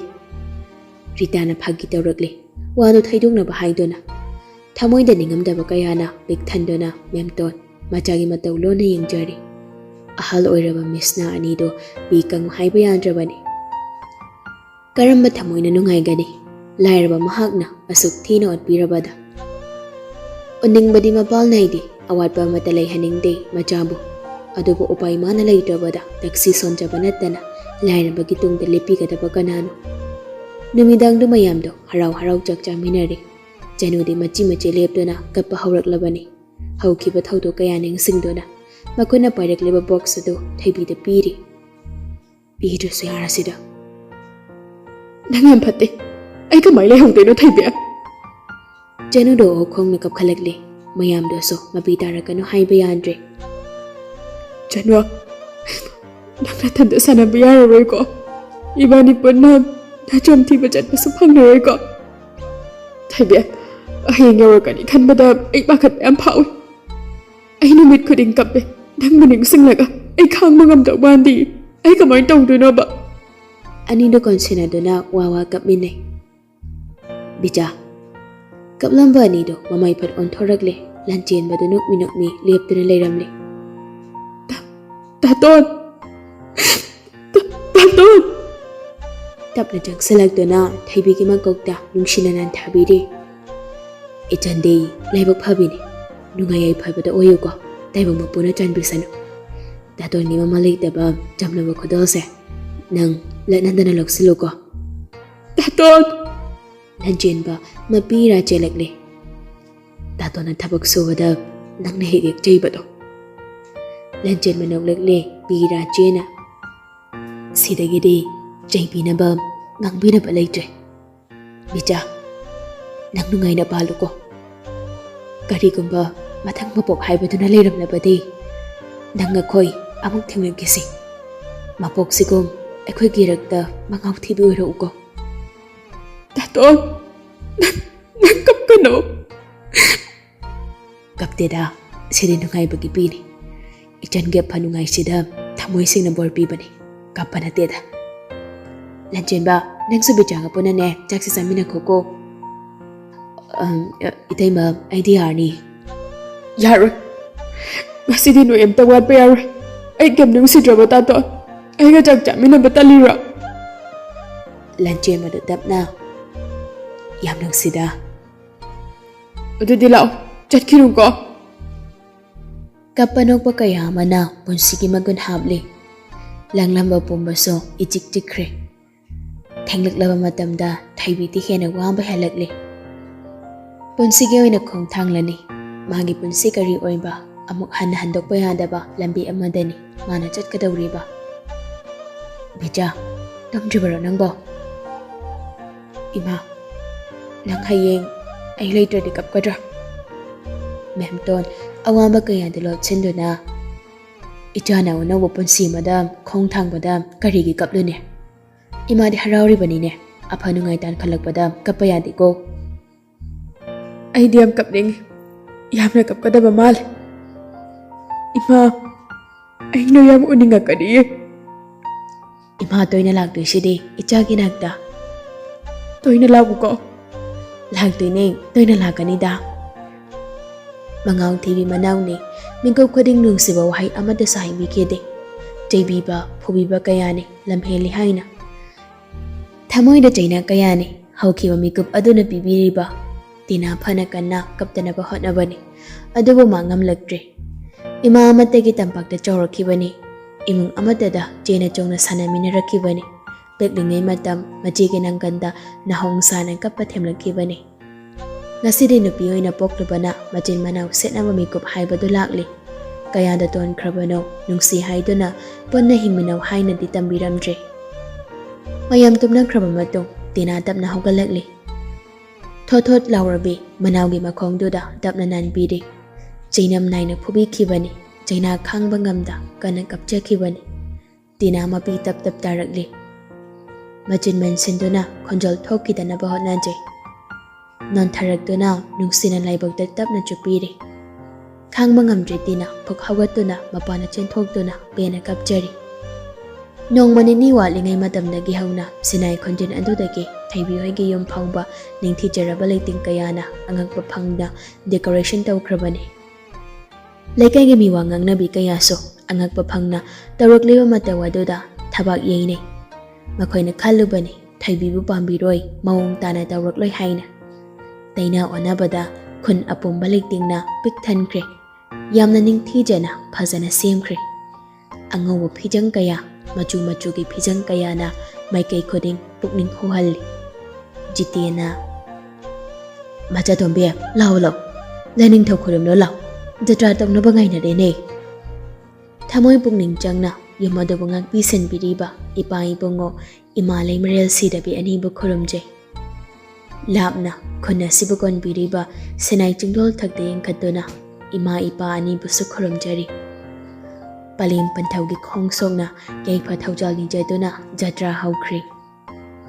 ꯔꯤꯇꯥꯅ ꯐꯥꯒꯤ ꯇꯧꯔꯛꯂꯦ, ꯋꯥꯗꯨ ꯊꯩꯗꯣꯛꯅꯕ ꯍꯥꯏꯗꯨꯅ꯫ ꯊꯃꯣꯏꯗ ꯅꯤꯡꯉꯝꯗꯕ ꯀꯌꯥꯅ ꯄꯤꯛ ꯊꯟꯗꯨꯅ ꯃꯦꯝꯇꯣꯟ ꯃꯆꯥꯒꯤ ꯃꯇꯧ ꯂꯣꯟꯅ ꯌꯦꯡꯖꯔꯤ꯫ ꯑꯍꯜ ꯑꯣꯏꯔꯕ ꯃꯤꯁꯅ ꯑꯅꯤꯗꯨ ꯄꯤ ꯀꯪ ꯍꯥꯏꯕ ꯌꯥꯗ꯭ꯔꯕꯅꯤ꯫ ꯀꯔꯝꯕ ꯊꯃꯣꯏꯅ ꯅꯨꯡꯉꯥꯏꯒꯅꯤ? ꯂꯥꯏꯔꯕ ꯃꯍꯥꯛꯅ ꯑꯁꯨꯛ ꯊꯤꯅ ꯑꯣꯠꯄꯤꯔꯕꯗ꯫ ꯎꯅꯤꯡꯕꯗꯤ ꯃꯄꯥꯜ ꯅꯥꯏꯗꯦ, ꯑꯋꯥꯠꯄ ꯑꯃꯠꯇ ꯂꯩꯍꯟꯅꯤꯡꯗꯦ ꯃꯆꯥꯕꯨ꯫ ꯑꯗꯨꯕꯨ ꯎꯄꯥꯏ ꯃꯥꯅ ꯂꯩꯇ꯭ꯔꯕꯗ ꯇꯛꯁꯤ ꯁꯣꯟꯖꯕ ꯅꯠꯇꯅ ꯂꯥꯏꯔꯕꯒꯤ ꯇꯨꯡꯗ ꯂꯦꯞꯄꯤꯒꯗꯕ ꯀꯅꯥꯅꯣ? ꯅꯨꯃꯤꯗꯥꯡꯗꯨ ꯃꯌꯥꯝꯗꯣ ꯍꯔꯥꯎ ꯍꯔꯥꯎ ꯆꯥꯛ ꯆꯥꯃꯤꯟꯅꯔꯦ꯫ ꯆꯅꯨꯗꯤ ꯃꯆꯤ ꯃꯆꯤ ꯂꯦꯞꯇꯨꯅ ꯀꯞꯄ ꯍꯧꯔꯛꯂꯕꯅꯤ꯫ ꯍꯧꯈꯤꯕ ꯊꯧꯗꯣꯛ ꯀꯌꯥ ꯅꯤꯡꯁꯤꯡꯗꯨꯅ ꯃꯈꯨꯠꯅ ꯄꯥꯏꯔꯛꯂꯤꯕ ꯕꯣꯛꯁ ꯑꯗꯨ ꯊꯩꯕꯤꯗ ꯄꯤꯔꯤ꯫ ꯄꯤꯗ꯭ꯔꯁꯨ ꯌꯥꯔꯁꯤꯗ꯫ ꯅꯪ ꯌꯥꯝ ꯐꯠꯇꯦ꯫ ꯑꯩ ꯀꯃꯥꯏꯅ ꯂꯩꯍꯧꯗꯣꯏꯅꯣ, ꯊꯣꯏꯕꯤ? ꯆꯅꯨꯗꯣ ꯈꯣꯡꯅ ꯀꯞꯈꯠꯂꯛꯂꯦ꯫ ꯃꯌꯥꯝꯗꯨꯁꯨ ꯃꯄꯤ ꯇꯥꯔꯛꯀꯅꯨ ꯍꯥꯏꯕ ꯌꯥꯗ꯭ꯔꯦ꯫ "ꯆꯅꯨ, ꯅꯪ ꯅꯊꯟꯗ ꯁꯥꯟꯅꯕ ꯌꯥꯔꯔꯣꯏꯀꯣ꯫ ꯏꯕꯥꯅꯤ ꯄꯨꯟꯅ ꯅꯥꯆꯣꯝ ꯊꯤꯕ ꯆꯠꯄꯁꯨ ꯐꯪꯂꯔꯣꯏꯀꯣ꯫ ꯊꯣꯏꯕꯤ, ꯍꯌꯦꯡ ꯌꯧꯔꯛꯀꯅꯤ ꯈꯟꯕꯗ ꯑꯩ ꯄꯥꯈꯠꯄ ꯌꯥꯝ ꯐꯥꯎꯏ꯫ ꯑꯩ ꯅꯨꯃꯤꯠ ꯈꯨꯗꯤꯡ ꯀꯞꯄꯦ꯫ ꯅꯪꯕꯨ ꯅꯤꯡꯁꯤꯡꯂꯒ ꯑꯩ ꯈꯥꯡꯕ ꯉꯝꯗꯧ ꯃꯥꯟꯗꯦ꯫ ꯑꯩ ꯀꯃꯥꯏꯅ ꯇꯧꯗꯣꯏꯅꯣꯕ?" ꯑꯅꯤꯗꯨ ꯀꯣꯟꯁꯤꯟꯅꯗꯨꯅ ꯋꯥ ꯋꯥ ꯀꯞꯃꯤꯟꯅꯩ꯫ ꯕꯤꯖꯥ꯫ ꯀꯞꯂꯝꯕ ꯑꯅꯤꯗꯨ ꯃꯃꯥꯏ ꯐꯠ ꯑꯣꯟꯊꯣꯔꯛꯂꯦ꯫ ꯂꯥꯟꯆꯦꯟꯕꯗꯨ ꯅꯣꯛꯃꯤ ꯅꯣꯛꯃꯤ ꯂꯦꯞꯇꯨꯅ ꯂꯩꯔꯝꯂꯦ꯫ "ꯇꯥ-, ꯇꯥꯇꯣꯟ! ꯇꯥ-, ꯇꯥꯇꯣꯟ!" ꯇꯞꯅ ꯆꯪꯁꯤꯜꯂꯛꯇꯨꯅ ꯊꯣꯏꯕꯤꯒꯤ ꯃꯀꯣꯛꯇ ꯅꯨꯡꯁꯤꯅ ꯅꯥꯟꯊꯕꯤꯔꯦ꯫ "ꯏꯆꯟꯗꯤ ꯂꯥꯏꯕꯛ ꯐꯕꯤꯅꯤ꯫ ꯅꯨꯡꯉꯥꯏ ꯌꯥꯏꯐꯕꯗ ꯑꯣꯏꯌꯨꯀꯣ꯫ ꯇꯥꯏꯕꯪ ꯃꯄꯨꯅ ꯆꯥꯟꯕꯤꯁꯅꯨ꯫ ꯇꯥꯇꯣꯟꯒꯤ ꯃꯃꯜ ꯂꯩꯇꯕ ꯆꯝꯂꯕ ꯈꯨꯗꯣꯜꯁꯦ ꯅꯪ ꯂꯠꯅꯗꯅ ꯂꯧꯁꯤꯜꯂꯨꯀꯣ꯫" "ꯇꯥꯇꯣꯟ!" ꯂꯥꯟꯆꯦꯟꯕ ꯃꯄꯤ ꯏꯔꯥ ꯆꯦꯜꯂꯛꯂꯦ꯫ "ꯇꯥꯇꯣꯟꯅ ꯊꯕꯛ ꯁꯨꯕꯗ ꯅꯪꯅ ꯍꯦꯛ ꯍꯦꯛ ꯆꯩꯕꯗꯣ꯫" ꯂꯥꯟꯆꯦꯟꯕ ꯅꯣꯛꯂꯛꯂꯦ꯫ ꯄꯤ ꯏꯔꯥ ꯆꯦꯅ, "ꯁꯤꯗꯒꯤꯗꯤ ꯆꯩꯕꯤꯅꯕ, ꯉꯥꯡꯕꯤꯅꯕ ꯂꯩꯇ꯭ꯔꯦ꯫ ꯕꯤꯖꯥ, ꯅꯪ ꯅꯨꯡꯉꯥꯏꯅ ꯄꯥꯜꯂꯨꯀꯣ꯫ ꯀꯔꯤꯒꯨꯝꯕ ꯃꯊꯪ ꯃꯄꯣꯛ ꯍꯥꯏꯕꯗꯨꯅ ꯂꯩꯔꯝꯂꯕꯗꯤ ꯅꯪ ꯑꯩꯈꯣꯏ ꯑꯃꯨꯛ ꯊꯦꯡꯅꯈꯤꯁꯤ꯫ ꯃꯄꯣꯛꯁꯤꯒꯨꯝ ꯑꯩꯈꯣꯏꯒꯤ ꯏꯔꯛꯇ ꯃꯉꯥꯎ ꯊꯤꯕꯤ ꯑꯣꯏꯔꯛꯎꯀꯣ꯫" "ꯇꯥꯇꯣꯟ, ꯅꯪ, ꯅꯪ ꯀꯞꯀꯅꯣ꯫" "ꯀꯞꯇꯦꯗ, ꯁꯤꯗꯤ ꯅꯨꯡꯉꯥꯏꯕꯒꯤ ꯄꯤꯅꯤ꯫ ꯏꯆꯟꯒꯤ ꯑꯐ ꯅꯨꯡꯉꯥꯏꯁꯤꯗ ꯊꯃꯣꯏ ꯁꯦꯡꯅ ꯕꯣꯔ ꯄꯤꯕꯅꯤ꯫ ꯀꯞꯄ ꯅꯠꯇꯦꯗ꯫" "ꯂꯟꯆꯦꯟꯕ, ꯅꯪꯁꯨ ꯕꯤꯆꯥꯒ ꯄꯨꯟꯅꯅꯦ ꯆꯥꯛꯁꯤ ꯆꯥꯃꯤꯟꯅꯈꯣꯀꯣ꯫" "ꯑꯝ, ꯏꯇꯩꯃ, ꯑꯩꯗꯤ ꯌꯥꯔꯅꯤ꯫" "ꯌꯥꯔꯣꯏ꯫ ꯉꯁꯤꯗꯤ ꯅꯣꯏ ꯑꯝꯇ ꯋꯥꯠꯄ ꯌꯥꯔꯣꯏ꯫ ꯑꯩ ꯀꯩꯝ ꯅꯨꯡꯁꯤꯗ꯭ꯔꯕ ꯇꯥꯇꯣꯟ? ꯑꯩꯒ ꯆꯥꯛ ꯆꯥꯃꯤꯟꯅꯕ ꯇꯜꯂꯤꯔꯣ?" ꯂꯟꯆꯦꯟꯕꯗ ꯇꯞꯅ, "ꯌꯥꯝ ꯅꯨꯡꯁꯤꯗ꯫" "ꯑꯗꯨꯗꯤ ꯂꯥꯛꯑꯣ, ꯆꯠꯈꯤꯔꯣꯀꯣ꯫" ꯀꯞꯄ ꯅꯣꯛꯄ ꯀꯌꯥ ꯑꯃꯅ ꯄꯨꯟꯁꯤꯒꯤ ꯃꯒꯨꯟ ꯍꯥꯞꯂꯤ꯫ ꯂꯥꯡꯂꯝꯕ ꯄꯨꯝꯕꯁꯨ ꯏꯆꯤꯛ ꯆꯤꯛꯈ꯭ꯔꯦ꯫ ꯊꯦꯡꯂꯛꯂꯕ ꯃꯇꯝꯗ ꯊꯣꯏꯕꯤꯗꯤ ꯍꯦꯟꯅ ꯋꯥꯕ ꯍꯦꯜꯂꯛꯂꯤ꯫ ꯄꯨꯟꯁꯤꯒꯤ ꯑꯣꯏꯅ ꯈꯣꯡꯊꯥꯡꯂꯅꯤ꯫ ꯃꯥꯒꯤ ꯄꯨꯟꯁꯤ ꯀꯔꯤ ꯑꯣꯏꯕ ꯑꯃꯨꯛ ꯍꯟꯅ ꯍꯟꯗꯣꯛꯄ ꯌꯥꯗꯕ ꯂꯝꯕꯤ ꯑꯃꯗꯅꯤ ꯃꯥꯅ ꯆꯠꯀꯗꯧꯔꯤꯕ꯫ "ꯕꯤꯖꯥ, ꯇꯨꯝꯗ꯭ꯔꯤꯕꯔꯣ ꯅꯪꯕꯣ?" "ꯏꯃꯥ, ꯅꯪ ꯍꯌꯦꯡ ꯑꯩ ꯂꯩꯇ꯭ꯔꯗꯤ ꯀꯞꯀꯗ꯭ꯔꯥ?" ꯃꯦꯝꯇꯣꯟ ꯑꯋꯥꯕ ꯀꯌꯥꯗ ꯂꯣꯠꯁꯤꯟꯗꯨꯅ, "ꯏꯆꯥꯅ ꯑꯅꯧꯕ ꯄꯨꯟꯁꯤ ꯑꯃꯗ ꯈꯣꯡ ꯊꯥꯡꯕꯗ ꯀꯔꯤꯒꯤ ꯀꯞꯂꯨꯅꯤ? ꯏꯃꯥꯗꯤ ꯍꯔꯥꯎꯔꯤꯕꯅꯤꯅꯦ꯫ ꯑꯐ ꯅꯨꯡꯉꯥꯏ ꯇꯥꯟꯈꯠꯂꯛꯄꯗ ꯀꯞꯄ ꯌꯥꯗꯦꯀꯣ꯫" "ꯑꯩꯗꯤ ꯌꯥꯝ ꯀꯞꯅꯤꯡꯉꯤ, ꯌꯥꯝꯅ ꯀꯞꯀꯗꯕ ꯃꯥꯜꯂꯦ꯫ ꯏꯃꯥ, ꯑꯩ ꯅꯣꯏ ꯌꯥꯝ ꯎꯅꯤꯡꯉꯛꯀꯅꯤꯌꯦ꯫" "ꯏꯃꯥ ꯇꯣꯏꯅ ꯂꯥꯛꯇꯣꯏꯁꯤꯗꯤ ꯏꯆꯥꯒꯤ ꯅꯥꯛꯇ꯫" "ꯇꯣꯏꯅ ꯂꯥꯛꯎꯀꯣ꯫" "ꯂꯥꯛꯇꯣꯏꯅꯦ, ꯇꯣꯏꯅ ꯂꯥꯛꯀꯅꯤꯗ꯫" ꯃꯉꯥꯎ ꯊꯤꯕꯤ ꯃꯅꯥꯎꯅꯤ꯫ ꯃꯤꯀꯨꯞ ꯈꯨꯗꯤꯡ ꯅꯨꯡꯁꯤꯕ ꯋꯥꯍꯩ ꯑꯃꯠꯇꯁꯨ ꯍꯥꯏꯕꯤꯈꯤꯗꯦ꯫ ꯆꯩꯕꯤꯕ, ꯐꯨꯕꯤꯕ ꯀꯌꯥꯅꯤ ꯂꯝꯍꯦꯜꯂꯤ ꯍꯥꯏꯅ꯫ ꯊꯃꯣꯏꯗ ꯆꯩꯅꯥ ꯀꯌꯥꯅꯤ ꯍꯧꯈꯤꯕ ꯃꯤꯀꯨꯞ ꯑꯗꯨꯅ ꯄꯤꯕꯤꯔꯤꯕ꯫ ꯇꯤꯅꯥ ꯐꯅ ꯀꯟꯅ ꯀꯞꯇꯅꯕ ꯍꯣꯠꯅꯕꯅꯤ, ꯑꯗꯨꯕꯨ ꯃꯥ ꯉꯝꯂꯛꯇ꯭ꯔꯦ꯫ ꯏꯃꯥ ꯑꯃꯠꯇꯒꯤ ꯇꯝꯄꯥꯛꯇ ꯆꯥꯎꯔꯛꯈꯤꯕꯅꯤ꯫ ꯏꯃꯨꯡ ꯑꯃꯠꯇꯗ ꯆꯦꯅ ꯆꯣꯡꯅ ꯁꯥꯟꯅꯃꯤꯟꯅꯔꯛꯈꯤꯕꯅꯤ꯫ ꯄꯤꯛꯂꯤꯉꯩ ꯃꯇꯝ ꯃꯆꯦꯒꯤ ꯅꯪꯒꯟꯗ ꯅꯥꯍꯣꯡ ꯁꯥꯅ ꯀꯞꯄ ꯊꯦꯝꯂꯛꯈꯤꯕꯅꯤ꯫ ꯉꯁꯤꯗꯤ ꯅꯨꯄꯤ ꯑꯣꯏꯅ ꯄꯣꯛꯂꯨꯕꯅ ꯃꯆꯤꯟ ꯃꯅꯥꯎ ꯁꯦꯠꯅꯕ ꯃꯤꯀꯨꯞ ꯍꯥꯏꯕꯗꯨ ꯂꯥꯛꯂꯤ꯫ ꯀꯌꯥꯗ ꯇꯣꯟꯈ꯭ꯔꯕꯅꯣ ꯅꯨꯡꯁꯤ ꯍꯥꯏꯗꯨꯅ ꯄꯨꯟꯅ ꯍꯤꯡꯃꯤꯟꯅꯧ ꯍꯥꯏꯅꯗꯤ ꯇꯝꯕꯤꯔꯝꯗ꯭ꯔꯦ꯫ ꯃꯌꯥꯝ ꯇꯨꯝꯅꯈ꯭ꯔꯕ ꯃꯇꯨꯡ ꯇꯤꯅꯥ ꯇꯞꯅ ꯍꯧꯒꯠꯂꯛꯂꯤ꯫ ꯊꯣꯠ ꯊꯣꯠ ꯂꯥꯎꯔꯕꯤ ꯃꯅꯥꯎꯒꯤ ꯃꯈꯣꯡꯗꯨꯗ ꯇꯞꯅ ꯅꯥꯟꯕꯤꯔꯤ꯫ ꯆꯩꯅꯝ ꯅꯥꯏꯅ ꯐꯨꯕꯤꯈꯤꯕꯅꯤ꯫ ꯆꯩꯅꯥ ꯈꯥꯡꯕ ꯉꯝꯗ ꯀꯟꯅ ꯀꯞꯆꯈꯤꯕꯅꯤ꯫ ꯇꯤꯅꯥ ꯃꯄꯤ ꯇꯞ ꯇꯞ ꯇꯥꯔꯛꯂꯤ꯫ ꯃꯆꯤꯟ ꯃꯦꯟꯁꯤꯟꯗꯨꯅ ꯈꯣꯟꯖꯦꯜ ꯊꯣꯛꯈꯤꯗꯅꯕ ꯍꯣꯠꯅꯖꯩ꯫ ꯅꯣꯟꯊꯔꯛꯇꯨꯅ ꯅꯨꯡꯁꯤꯅ ꯂꯥꯏꯕꯛꯇ ꯇꯞꯅ ꯆꯨꯞꯄꯤꯔꯤ꯫ ꯈꯥꯡꯕ ꯉꯝꯗ꯭ꯔꯦ ꯇꯤꯅꯥ ꯐꯨꯛ ꯍꯧꯒꯠꯇꯨꯅ ꯃꯄꯥꯟꯗ ꯆꯦꯟꯊꯣꯛꯇꯨꯅ ꯄꯦꯟꯅ ꯀꯞꯆꯔꯤ꯫ ꯅꯣꯡꯃ ꯅꯤꯅꯤ ꯋꯥꯠꯂꯤꯉꯩ ꯃꯇꯝꯗꯒꯤ ꯍꯧꯅ ꯁꯤꯅꯥꯏ ꯈꯣꯟꯖꯦꯜ ꯑꯗꯨꯗꯒꯤ ꯊꯣꯏꯕꯤ ꯍꯣꯏꯒꯤ ꯌꯨꯝ ꯐꯥꯎꯕ ꯅꯤꯡꯊꯤꯖꯔꯕ ꯂꯩꯇꯦꯡ ꯀꯌꯥꯅ ꯑꯉꯛꯄ ꯐꯪꯅ decoration ꯇꯧꯈ꯭ꯔꯕꯅꯤ꯫ ꯂꯩꯀꯥꯏꯒꯤ ꯃꯤꯋꯥ ꯉꯥꯡꯅꯕꯤ ꯀꯌꯥꯁꯨ ꯑꯉꯛꯄ ꯐꯪꯅ ꯇꯧꯔꯛꯂꯤꯕ ꯃꯇꯧ ꯑꯗꯨꯗ ꯊꯕꯥꯛ ꯌꯩꯅꯩ꯫ ꯃꯈꯣꯏꯅ ꯈꯜꯂꯨꯕꯅꯤ ꯊꯣꯏꯕꯤꯕꯨ ꯄꯥꯝꯕꯤꯔꯣꯏ, ꯃꯑꯣꯡ ꯇꯥꯅ ꯇꯧꯔꯛꯂꯣꯏ ꯍꯥꯏꯅ꯫ ꯇꯩꯅ ꯑꯣꯟꯅꯕꯗ ꯈꯨꯟ ꯑꯄꯨꯝꯕ ꯂꯩꯇꯦꯡꯅ ꯄꯤꯛ ꯊꯟꯈ꯭ꯔꯦ꯫ ꯌꯥꯝꯅ ꯅꯤꯡꯊꯤꯖꯅ ꯐꯖꯅ ꯁꯦꯝꯈ꯭ꯔꯦ꯫ ꯑꯉꯧꯕ ꯐꯤꯖꯪ ꯀꯌꯥ, ꯃꯆꯨ ꯃꯆꯨꯒꯤ ꯐꯤꯖꯪ ꯀꯌꯥꯅ ꯃꯥꯏꯀꯩ ꯈꯨꯗꯤꯡ ꯄꯨꯛꯅꯤꯡ ꯍꯨꯍꯜꯂꯤ꯫ ꯖꯤꯇꯦꯟꯅ, "ꯃꯆꯥꯇꯣꯝꯕꯤ, ꯂꯥꯎ ꯂꯥꯎ, ꯂꯥꯏꯅꯤꯡꯊꯧ ꯈꯨꯔꯨꯝꯂꯣ ꯂꯥꯎ, ꯖꯇ꯭ꯔꯥ ꯇꯧꯅꯕ ꯉꯥꯏꯅꯔꯦꯅꯦ꯫" ꯊꯃꯣꯏ ꯄꯨꯛꯅꯤꯡ ꯆꯪꯅ ꯌꯨꯝ ꯑꯗꯨꯕꯨ ꯉꯥꯛꯄꯤ ꯁꯦꯟꯕꯤꯔꯤꯕ ꯏꯄꯥ ꯏꯕꯨꯡꯉꯣ, ꯏꯃꯥ ꯂꯩꯃꯔꯦꯜ ꯁꯤꯗꯕꯤ ꯑꯅꯤꯕꯨ ꯈꯨꯔꯨꯝꯖꯩ꯫ ꯂꯥꯞꯅ ꯈꯨꯟ ꯑꯁꯤꯕꯨ ꯀꯣꯟꯕꯤꯔꯤꯕ ꯁꯤꯅꯥꯏ ꯆꯤꯡꯗꯣꯜ ꯊꯛꯇ ꯌꯦꯡꯈꯠꯇꯨꯅ ꯏꯃꯥ ꯏꯄꯥ ꯑꯅꯤꯕꯨꯁꯨ ꯈꯨꯔꯨꯝꯖꯔꯤ꯫ ꯄꯂꯦꯝ ꯄꯟꯊꯧꯒꯤ ꯈꯣꯡ ꯁꯣꯛꯅ ꯌꯥꯏꯐ ꯊꯧꯖꯥꯜ ꯅꯤꯖꯗꯨꯅ ꯖꯇ꯭ꯔꯥ ꯍꯧꯈ꯭ꯔꯤ꯫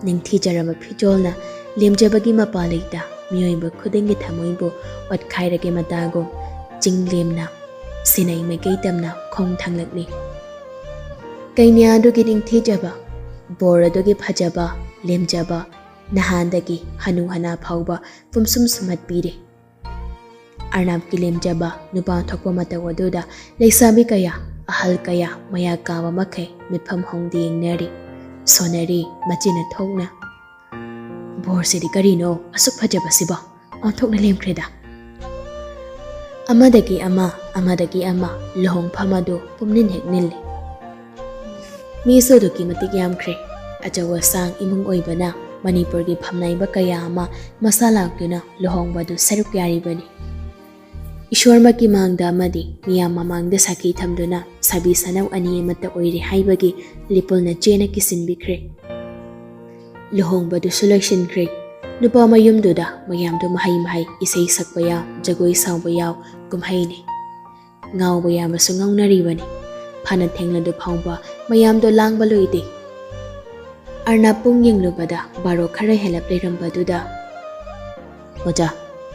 ꯅꯤꯡꯊꯤꯖꯔꯕ ꯐꯤꯖꯣꯜꯅ ꯂꯦꯝꯖꯕꯒꯤ ꯃꯄꯥ ꯂꯩꯇ ꯃꯤꯑꯣꯏꯕ ꯈꯨꯗꯤꯡꯒꯤ ꯊꯃꯣꯏꯕꯨ ꯑꯣꯠꯈꯥꯏꯔꯒꯦ ꯃꯇꯥꯒꯨꯝ ꯆꯤꯡ ꯂꯦꯝꯅ ꯁꯤꯅꯩ ꯃꯥꯏꯀꯩ ꯇꯝꯅ ꯈꯣꯡ ꯊꯥꯡꯂꯛꯂꯤ꯫ ꯀꯩꯅ꯭ꯌꯥꯗꯨꯒꯤ ꯅꯤꯡꯊꯤꯖꯕ, ꯕꯣꯔ ꯑꯗꯨꯒꯤ ꯐꯖꯕ, ꯂꯦꯝꯖꯕ, ꯅꯍꯥꯟꯗꯒꯤ ꯍꯅꯨ ꯍꯅꯥ ꯐꯥꯎꯕ ꯄꯨꯝꯁꯨꯝ ꯁꯨꯝꯍꯠꯄꯤꯔꯦ꯫ ꯑꯔꯅꯥꯞꯀꯤ ꯂꯦꯝꯖꯕ ꯅꯨꯄꯥ ꯊꯣꯛꯄ ꯃꯇꯧ ꯑꯗꯨꯗ ꯂꯩꯁꯥꯕꯤ ꯀꯌꯥ, ꯑꯍꯜ ꯀꯌꯥ, ꯃꯌꯥ ꯀꯥꯕ ꯃꯈꯩ ꯃꯤꯠꯐꯝ ꯍꯣꯡꯗꯦ ꯌꯦꯡꯅꯔꯤ, ꯁꯣꯟꯅꯔꯤ ꯃꯆꯤꯟꯅ ꯊꯣꯛꯅ꯫ "ꯕꯣꯔꯁꯤꯗꯤ ꯀꯔꯤꯅꯣ ꯑꯁꯨꯛ ꯐꯖꯕꯁꯤꯕꯣ? ꯑꯣꯟꯊꯣꯛꯅ ꯂꯦꯝꯈ꯭ꯔꯦꯗ!" ꯑꯃꯗꯒꯤ ꯑꯃ, ꯑꯃꯗꯒꯤ ꯑꯃ ꯂꯨꯍꯣꯡꯐꯝ ꯑꯗꯨ ꯄꯨꯝꯅꯤꯟ ꯍꯦꯛ ꯅꯤꯜꯂꯤ꯫ ꯃꯤꯁꯨ ꯑꯗꯨꯛꯀꯤ ꯃꯇꯤꯛ ꯌꯥꯝꯈ꯭ꯔꯦ꯫ ꯑꯆꯧ ꯑꯁꯥꯡ ꯏꯃꯨꯡ ꯑꯣꯏꯕꯅ ꯃꯅꯤꯄꯨꯔꯒꯤ ꯐꯝꯅꯥꯏꯕ ꯀꯌꯥ ꯑꯃ ꯃꯁꯥ ꯂꯥꯛꯇꯨꯅ ꯂꯨꯍꯣꯡꯕꯗꯨ ꯁꯔꯨꯛ ꯌꯥꯔꯤꯕꯅꯤ꯫ ꯏꯁꯣꯔꯃꯛꯀꯤ ꯃꯥꯡꯗ ꯑꯃꯗꯤ ꯃꯤꯌꯥꯝ ꯃꯃꯥꯡꯗ ꯁꯥꯈꯤ ꯊꯝꯗꯨꯅ ꯁꯥꯕꯤ ꯁꯅꯧ ꯑꯅꯤ ꯑꯃꯠꯇ ꯑꯣꯏꯔꯦ ꯍꯥꯏꯕꯒꯤ ꯂꯤꯄꯨꯜꯅ ꯆꯦꯅ ꯀꯤꯁꯤꯟꯕꯤꯈ꯭ꯔꯦ꯫ ꯂꯨꯍꯣꯡꯕꯗꯨꯁꯨ ꯂꯣꯏꯁꯤꯟꯈ꯭ꯔꯦ꯫ ꯅꯨꯄꯥ ꯃꯌꯨꯝꯗꯨꯗ ꯃꯌꯥꯝꯗꯨ ꯃꯍꯩ ꯃꯍꯩ, ꯏꯁꯩ ꯁꯛꯄ ꯌꯥꯎ, ꯖꯒꯣꯏ ꯁꯥꯎꯕ ꯌꯥꯎ, ꯀꯨꯝꯍꯩꯅꯤ꯫ ꯉꯥꯎꯕ ꯌꯥꯕꯁꯨ ꯉꯥꯎꯅꯔꯤꯕꯅꯤ꯫ ꯐꯅ ꯊꯦꯡꯂꯗꯨ ꯐꯥꯎꯕ ꯃꯌꯥꯝꯗꯣ ꯂꯥꯡꯕ ꯂꯣꯏꯗꯦ꯫ ꯑꯔꯅꯥꯞ ꯄꯨꯡ ꯌꯦꯡꯂꯨꯕꯗ ꯕꯥꯔꯣ ꯈꯔ ꯍꯦꯜꯂꯞ ꯂꯩꯔꯝꯕꯗꯨꯗ, "ꯃꯣꯆꯥ,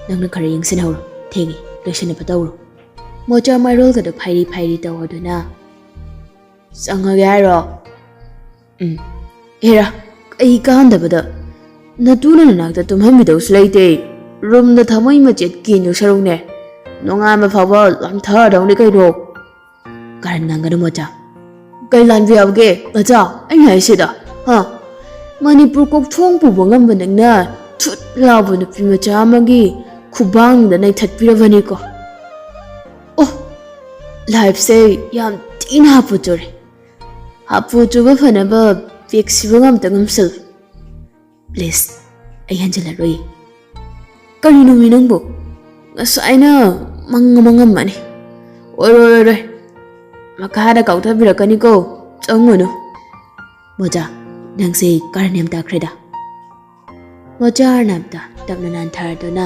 ꯅꯪꯅ ꯈꯔ ꯌꯦꯡꯁꯤꯟꯍꯧꯔꯣ, ꯊꯦꯡꯉꯤ, ꯂꯣꯏꯁꯤꯟꯅꯕ ꯇꯧꯔꯣ꯫" ꯃꯣꯆꯥ ꯃꯔꯣꯜꯒꯗꯣ ꯐꯥꯏꯔꯤ ꯐꯥꯏꯔꯤ ꯇꯧꯗꯨꯅ, "ꯆꯪꯉꯒꯦ ꯍꯥꯏꯔꯣ?" "ꯎꯝ, ꯍꯦꯔꯥ, ꯀꯩ ꯀꯥꯟꯗꯕꯗ꯫ ꯅꯇꯨꯅ ꯅꯅꯥꯛꯇ ꯇꯨꯝꯍꯟꯕꯤꯗꯧꯁꯨ ꯂꯩꯇꯦ꯫ ꯔꯨꯝꯗ ꯊꯃꯣꯏ ꯃꯆꯦꯠ ꯀꯦꯟꯗꯧ ꯁꯔꯨꯛꯅꯦ, ꯅꯣꯡꯉꯥꯟꯕ ꯐꯥꯎꯕ ꯂꯥꯝꯊꯗꯧꯅꯤ ꯀꯩꯅꯣ꯫" "ꯀꯥꯔꯟ ꯉꯥꯡꯒꯅꯨ ꯃꯣꯆꯥ꯫ ꯀꯩ ꯂꯥꯟꯕ ꯌꯥꯎꯒꯦ ꯃꯆꯥ ꯑꯩꯅ ꯍꯥꯏꯁꯤꯗ? ꯍꯥ? ꯃꯅꯤꯄꯨꯔ ꯀꯣꯛꯊꯣꯡ ꯄꯨꯕ ꯉꯝꯕ ꯅꯪꯅ ꯊꯨꯠ ꯂꯥꯎꯕ ꯅꯨꯄꯤ ꯃꯆꯥ ꯑꯃꯒꯤ ꯈꯨꯕꯥꯡꯗ ꯅꯩꯊꯠꯄꯤꯔꯕꯅꯤꯀꯣ꯫ ꯑꯣ, ꯂꯥꯏꯐꯁꯦ ꯌꯥꯝ ꯊꯤꯅ ꯍꯥꯄꯨ ꯆꯨꯔꯦ꯫ ꯍꯥꯄꯨ ꯆꯨꯕ ꯐꯅꯕ ꯄꯦꯛꯁꯤꯕꯨ ꯑꯝꯇ ꯉꯝꯁꯜꯂꯨ꯫ ꯄ꯭ꯂꯤꯖ, ꯑꯩ ꯍꯟꯖꯤꯜꯂꯔꯣꯏ꯫" "ꯀꯔꯤꯅꯣꯃꯤ ꯅꯪꯕꯨ? ꯉꯁꯥꯏꯅ ꯃꯪ ꯑꯃ ꯉꯝꯃꯅꯤ꯫ ꯑꯣꯏꯔꯣꯏ, ꯑꯣꯏꯔꯣꯏ꯫ ꯃꯈꯥꯗ ꯀꯥꯎꯊꯕꯤꯔꯛꯀꯅꯤꯀꯣ꯫ ꯆꯪꯉꯨꯅꯨ꯫" "ꯃꯣꯆꯥ, ꯅꯪꯁꯦ ꯀꯥꯔꯟ ꯌꯥꯝ ꯇꯥꯈ꯭ꯔꯦꯗ꯫" ꯃꯣꯆꯥ ꯑꯔꯅꯕꯇ ꯇꯞꯅ ꯅꯥꯟꯊꯔꯗꯨꯅ,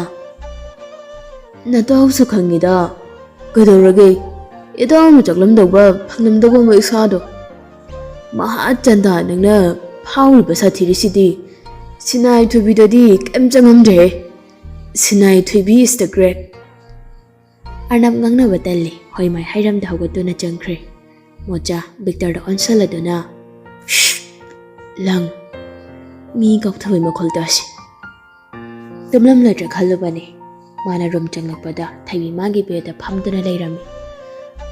"ꯅꯇꯥꯎꯁꯨ ꯈꯪꯉꯤꯗ, ꯀꯩꯗꯧꯔꯒꯦ? ꯏꯇꯥꯎꯅ ꯆꯥꯛꯂꯝꯗꯧꯕ ꯐꯪꯂꯝꯗꯧꯕ ꯑꯃ ꯏꯁꯥꯗꯣ꯫ ꯃꯍꯥ ꯆꯟꯗꯥ ꯅꯪꯅ ꯐꯥꯎꯔꯤꯕ ꯁꯥꯊꯤꯔꯤꯁꯤꯗꯤ꯫ ꯁꯤꯅꯥꯏ ꯊꯣꯏꯕꯤꯗꯗꯤ ꯀꯩꯝ ꯆꯪꯉꯝꯗ꯭ꯔꯦ꯫ ꯁꯤꯅꯥꯏ ꯊꯣꯏꯕꯤ is the great." ꯑꯔꯅꯕ ꯉꯥꯡꯅꯕ ꯇꯜꯂꯤ꯫ ꯍꯣꯏ ꯃꯥꯏ ꯍꯥꯏꯔꯝꯗ ꯍꯧꯒꯠꯇꯨꯅ ꯆꯪꯈ꯭ꯔꯦ꯫ ꯃꯣꯆꯥ ꯕꯤꯛꯇꯔꯗ ꯑꯣꯟꯁꯜꯂꯗꯨꯅ, "ꯁ꯭ꯁ! ꯂꯪ! ꯃꯤ ꯀꯥꯎꯊꯕꯩ ꯃꯈꯣꯜ ꯇꯥꯁꯤ꯫" ꯇꯨꯝꯂꯝꯂꯗ꯭ꯔꯥ ꯈꯜꯂꯨꯕꯅꯤ꯫ ꯃꯥꯅ ꯔꯨꯝ ꯆꯪꯂꯛꯄꯗ ꯊꯣꯏꯕꯤ ꯃꯥꯒꯤ ꯕꯦꯗꯇ ꯐꯝꯗꯨꯅ ꯂꯩꯔꯝꯃꯤ꯫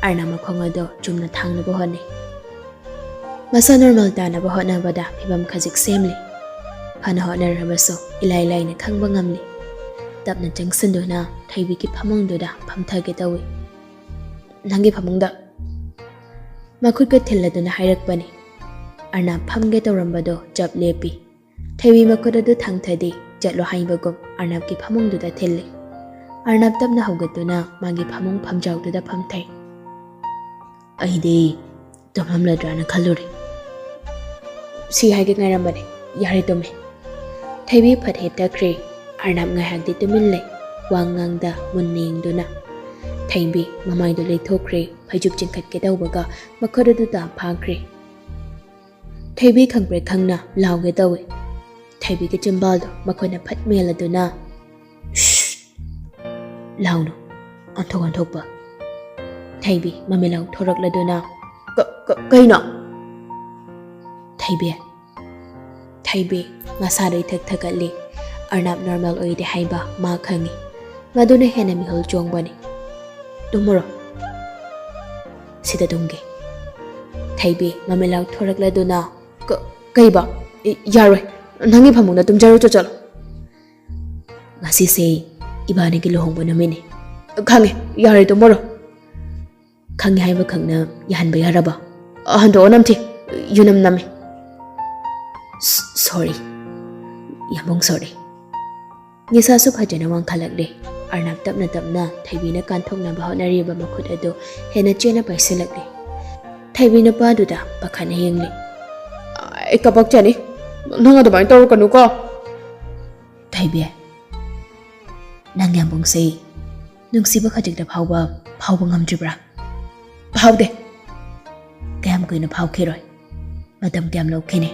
ꯑꯔꯅꯕ ꯃꯈꯣꯡ ꯑꯗꯣ ꯆꯨꯝꯅ ꯊꯥꯡꯅꯕ ꯍꯣꯠꯅꯩ꯫ ꯃꯁꯥ ꯅꯣꯔꯃꯦꯜ ꯇꯥꯅꯕ ꯍꯣꯠꯅꯕꯗ ꯐꯤꯕꯝ ꯈꯖꯤꯛ ꯁꯦꯝꯂꯤ꯫ ꯐꯅ ꯍꯣꯠꯅꯔꯕꯁꯨ ꯏꯂꯥꯏ ꯂꯥꯏꯅ ꯈꯪꯕ ꯉꯝꯂꯤ꯫ ꯇꯞꯅ ꯆꯪꯁꯤꯟꯗꯨꯅ ꯊꯣꯏꯕꯤꯒꯤ ꯐꯃꯨꯡꯗꯨꯗ ꯐꯝꯊꯒꯦ ꯇꯧꯏ꯫ "ꯅꯪꯒꯤ ꯐꯃꯨꯡꯗ?" ꯃꯈꯨꯠꯀ ꯊꯤꯜꯂꯗꯨꯅ ꯍꯥꯏꯔꯛꯄꯅꯤ꯫ ꯑꯔꯅꯕ ꯐꯝꯒꯦ ꯇꯧꯔꯝꯕꯗꯣ ꯆꯞ ꯂꯦꯞꯄꯤ꯫ ꯊꯣꯏꯕꯤ ꯃꯈꯨꯠ ꯑꯗꯨ ꯊꯥꯡꯊꯗꯦ, ꯆꯠꯂꯣ ꯍꯥꯏꯕꯒꯨꯝ ꯑꯔꯅꯕꯀꯤ ꯐꯃꯨꯡꯗꯨꯗ ꯊꯤꯜꯂꯤ꯫ ꯑꯔꯅꯕ ꯇꯞꯅ ꯍꯧꯒꯠꯇꯨꯅ ꯃꯥꯒꯤ ꯐꯃꯨꯡ ꯐꯝꯖꯥꯎꯗꯨꯗ ꯐꯝꯊꯩ꯫ "ꯑꯩꯗꯤ ꯇꯨꯝꯂꯝꯂꯗ꯭ꯔꯥꯅ ꯈꯜꯂꯨꯔꯦ꯫ ꯁꯤ ꯍꯥꯏꯒꯦ ꯉꯥꯏꯔꯝꯕꯅꯦ, ꯌꯥꯔꯦ ꯇꯨꯝꯃꯦ꯫" ꯊꯣꯏꯕꯤ ꯐꯠ ꯍꯦꯞꯇꯈ꯭ꯔꯦ꯫ ꯑꯔꯅꯕ ꯉꯥꯏꯍꯥꯛꯇꯤ ꯇꯨꯃꯤꯟ ꯂꯩ, ꯋꯥ ꯉꯥꯡꯗ ꯃꯨꯟꯅ ꯌꯦꯡꯗꯨꯅ꯫ ꯊꯣꯏꯕꯤ ꯃꯃꯥꯏꯗꯨ ꯂꯩꯊꯣꯛꯈ꯭ꯔꯦ, ꯐꯩꯖꯨꯞ ꯆꯤꯡꯈꯠꯀꯦ ꯇꯧꯕꯒ ꯃꯈꯨꯠ ꯑꯗꯨ ꯇꯥ ꯐꯥꯈ꯭ꯔꯦ꯫ ꯊꯣꯏꯕꯤ ꯈꯪꯄ꯭ꯔꯦꯛ ꯈꯪꯅ ꯂꯥꯎꯒꯦ ꯇꯧꯏ꯫ ꯊꯣꯏꯕꯤꯒꯤ ꯆꯤꯝꯕꯥꯜꯗꯣ ꯃꯈꯨꯠꯅ ꯐꯠ ꯃꯦꯜꯂꯗꯨꯅ, "ꯁ꯭ꯁ! ꯂꯥꯎꯅꯨ, ꯑꯣꯟꯊꯣꯛ ꯑꯣꯟꯊꯣꯛꯄ꯫" ꯊꯣꯏꯕꯤ ꯃꯃꯤꯠ ꯂꯥꯎꯊꯣꯔꯛꯂꯗꯨꯅ, "ꯀ-, ꯀ-, ꯀꯩꯅꯣ?" ꯊꯣꯏꯕꯤ, ꯊꯣꯏꯕꯤ ꯃꯁꯥꯗꯣ ꯏꯊꯛ ꯊꯛꯀꯠꯂꯤ꯫ ꯑꯔꯅꯕ ꯅꯣꯔꯃꯦꯜ ꯑꯣꯏꯗꯦ ꯍꯥꯏꯕ ꯃꯥ ꯈꯪꯏ꯫ ꯃꯗꯨꯅ ꯍꯦꯟꯅ ꯃꯤꯍꯨꯜ ꯆꯣꯡꯕꯅꯤ꯫ "ꯇꯨꯝꯃꯨꯔꯣ꯫ ꯁꯤꯗ ꯇꯨꯝꯒꯦ꯫" ꯊꯣꯏꯕꯤ ꯃꯃꯤꯠ ꯂꯥꯎꯊꯣꯔꯛꯂꯗꯨꯅ, "ꯀ-, ꯀꯩꯕ? ꯏ-, ꯌꯥꯔꯣꯏ꯫ ꯅꯪꯒꯤ ꯐꯃꯨꯡꯗ ꯇꯨꯝꯖꯔꯨꯆꯣ, ꯆꯠꯂꯣ꯫" "ꯉꯁꯤꯁꯦ ꯏꯕꯥꯅꯤꯒꯤ ꯂꯨꯍꯣꯡꯕ ꯅꯨꯃꯤꯠꯅꯤ꯫" "ꯈꯪꯉꯦ, ꯌꯥꯔꯦ, ꯇꯨꯝꯃꯨꯔꯣ꯫" "ꯈꯪꯉꯦ ꯍꯥꯏꯕ ꯈꯛꯅ ꯌꯥꯍꯟꯕ ꯌꯥꯔꯕ? ꯍꯟꯗꯣꯛꯑꯣ ꯅꯝꯊꯤ, ꯌꯨꯅꯝ ꯅꯝꯃꯦ꯫" "ꯁ-, ꯁꯣꯔꯤ, ꯌꯥꯝꯕꯨꯡ ꯁꯣꯔꯤ꯫" ꯅꯤꯁꯥꯁꯨ ꯐꯖꯅ ꯋꯥꯡꯈꯠꯂꯛꯂꯦ꯫ ꯑꯔꯅꯕ ꯇꯞꯅ ꯇꯞꯅ ꯊꯣꯏꯕꯤꯅ ꯀꯥꯟꯊꯣꯛꯅꯕ ꯍꯣꯠꯅꯔꯤꯕ ꯃꯈꯨꯠ ꯑꯗꯨ ꯍꯦꯟꯅ ꯆꯦꯠꯅ ꯄꯥꯏꯁꯤꯜꯂꯛꯂꯦ꯫ ꯊꯣꯏꯕꯤ ꯅꯨꯄꯥꯗꯨꯗ ꯄꯥꯈꯠꯅ ꯌꯦꯡꯂꯤ꯫ "ꯑꯩ ꯀꯄꯛꯆꯅꯤ, ꯅꯪ ꯑꯗꯨꯃꯥꯏꯅ ꯇꯧꯔꯛꯀꯅꯨꯀꯣ꯫" ꯊꯣꯏꯕꯤ, ꯅꯪ ꯌꯥꯝꯕꯨꯡꯁꯦ ꯅꯨꯡꯁꯤꯕ ꯈꯖꯤꯛꯇ ꯐꯥꯎꯕ ꯐꯥꯎꯕ ꯉꯝꯗ꯭ꯔꯤꯕ꯭ꯔꯥ? ꯐꯥꯎꯗꯦ꯫ ꯀꯌꯥꯝ ꯀꯨꯏꯅ ꯐꯥꯎꯈꯤꯔꯣꯏ? ꯃꯇꯝ ꯀꯌꯥꯝ ꯂꯧꯈꯤꯅꯤ?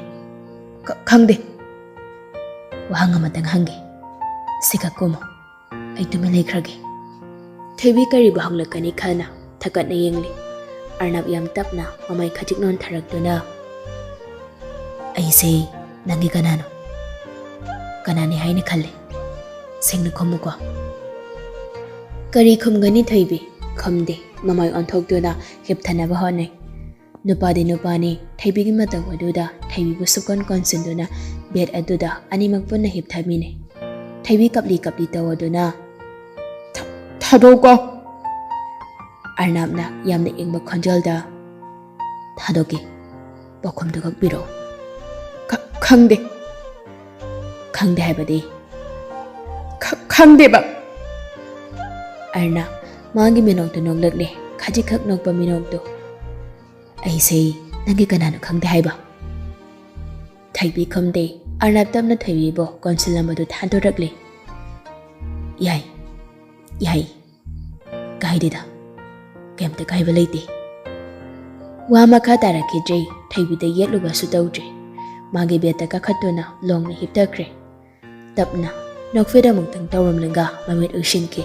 ꯈ-, ꯈꯪꯗꯦ꯫ ꯋꯥꯍꯪ ꯑꯃꯇꯪ ꯍꯪꯒꯦ꯫ ꯁꯤꯈꯛ ꯀꯨꯝꯃꯣ꯫ ꯑꯩ ꯇꯨꯃꯤꯟ ꯂꯩꯈ꯭ꯔꯒꯦ꯫ ꯊꯣꯏꯕꯤ ꯀꯔꯤꯕꯨ ꯍꯪꯂꯛꯀꯅꯤ ꯈꯟꯅ ꯊꯀꯠꯅ ꯌꯦꯡꯂꯤ꯫ ꯑꯔꯅꯕ ꯌꯥꯝ ꯇꯞꯅ ꯃꯃꯥꯏ ꯈꯖꯤꯛ ꯅꯣꯟꯊꯔꯛꯇꯨꯅ, "ꯑꯩꯁꯦ ꯅꯪꯒꯤ ꯀꯅꯥꯅꯣ? ꯀꯅꯥꯅꯤ ꯍꯥꯏꯅ ꯈꯜꯂꯤ? ꯁꯦꯡꯅ ꯈꯨꯝꯃꯨꯀꯣ꯫" ꯀꯔꯤ ꯈꯨꯝꯒꯅꯤ ꯊꯣꯏꯕꯤ? ꯈꯨꯝꯗꯦ꯫ ꯃꯃꯥꯏ ꯑꯣꯟꯊꯣꯛꯇꯨꯅ ꯍꯤꯞꯊꯅꯕ ꯍꯣꯠꯅꯩ꯫ ꯅꯨꯄꯥꯗꯤ ꯅꯨꯄꯥꯅꯤ, ꯊꯣꯏꯕꯤꯒꯤ ꯃꯇꯧ ꯑꯗꯨꯗ ꯊꯣꯏꯕꯤꯕꯨ ꯁꯨꯛꯀꯣꯟ ꯀꯣꯟꯁꯤꯟꯗꯨꯅ ꯕꯦꯗ ꯑꯗꯨꯗ ꯑꯅꯤꯃꯛ ꯄꯨꯟꯅ ꯍꯤꯞꯊꯃꯤꯟꯅꯩ꯫ ꯊꯣꯏꯕꯤ ꯀꯞꯂꯤ ꯀꯞꯂꯤ ꯇꯧꯗꯨꯅ, "ꯊ-, ꯊꯥꯗꯣꯛꯀꯣ!" ꯑꯔꯅꯕꯅ ꯌꯥꯝꯅ ꯏꯪꯕ ꯈꯣꯟꯖꯦꯜꯗ, "ꯊꯥꯗꯣꯛꯀꯦ꯫ ꯄꯥꯎꯈꯨꯝꯗꯨ ꯈꯛ ꯄꯤꯔꯛꯎ꯫" "ꯈ-, ꯈꯪꯗꯦ꯫" "ꯈꯪꯗꯦ ꯍꯥꯏꯕꯗꯤ?" "ꯈ-, ꯈꯪꯗꯦꯕ꯫" ꯑꯔꯅꯕ ꯃꯥꯒꯤ ꯃꯤꯅꯣꯛꯇꯨ ꯅꯣꯛꯂꯛꯂꯦ, ꯈꯖꯤꯛꯈꯛ ꯅꯣꯛꯄ ꯃꯤꯅꯣꯛꯇꯨ꯫ "ꯑꯩꯁꯦ ꯅꯪꯒꯤ ꯀꯅꯥꯅꯣ ꯈꯪꯗꯦ ꯍꯥꯏꯕ?" ꯊꯣꯏꯕꯤ ꯈꯨꯝꯗꯦ꯫ ꯑꯔꯅꯕ ꯇꯞꯅ ꯊꯣꯏꯕꯤꯕꯨ ꯀꯣꯟꯁꯤꯜꯂꯝꯕꯗꯨ ꯊꯥꯗꯣꯔꯛꯂꯦ꯫ "ꯌꯥꯏ, ꯌꯥꯏ, ꯀꯥꯏꯗꯦꯗ, ꯀꯩꯝꯇ ꯀꯥꯏꯕ ꯂꯩꯇꯦ꯫" ꯋꯥ ꯃꯈꯥ ꯇꯥꯔꯛꯈꯤꯗ꯭ꯔꯦ꯫ ꯊꯣꯏꯕꯤꯗ ꯌꯦꯠꯂꯨꯕꯁꯨ ꯇꯧꯗ꯭ꯔꯦ꯫ ꯃꯥꯒꯤ ꯕꯦꯗꯇ ꯀꯥꯈꯠꯇꯨꯅ ꯂꯣꯡꯅ ꯍꯤꯞꯊꯈ꯭ꯔꯦ꯫ ꯇꯞꯅ ꯅꯣꯛꯐꯦꯠ ꯑꯃꯨꯛꯇꯪ ꯇꯧꯔꯝꯂꯒ ꯃꯃꯤꯠ ꯎꯏꯁꯤꯟꯈꯤ꯫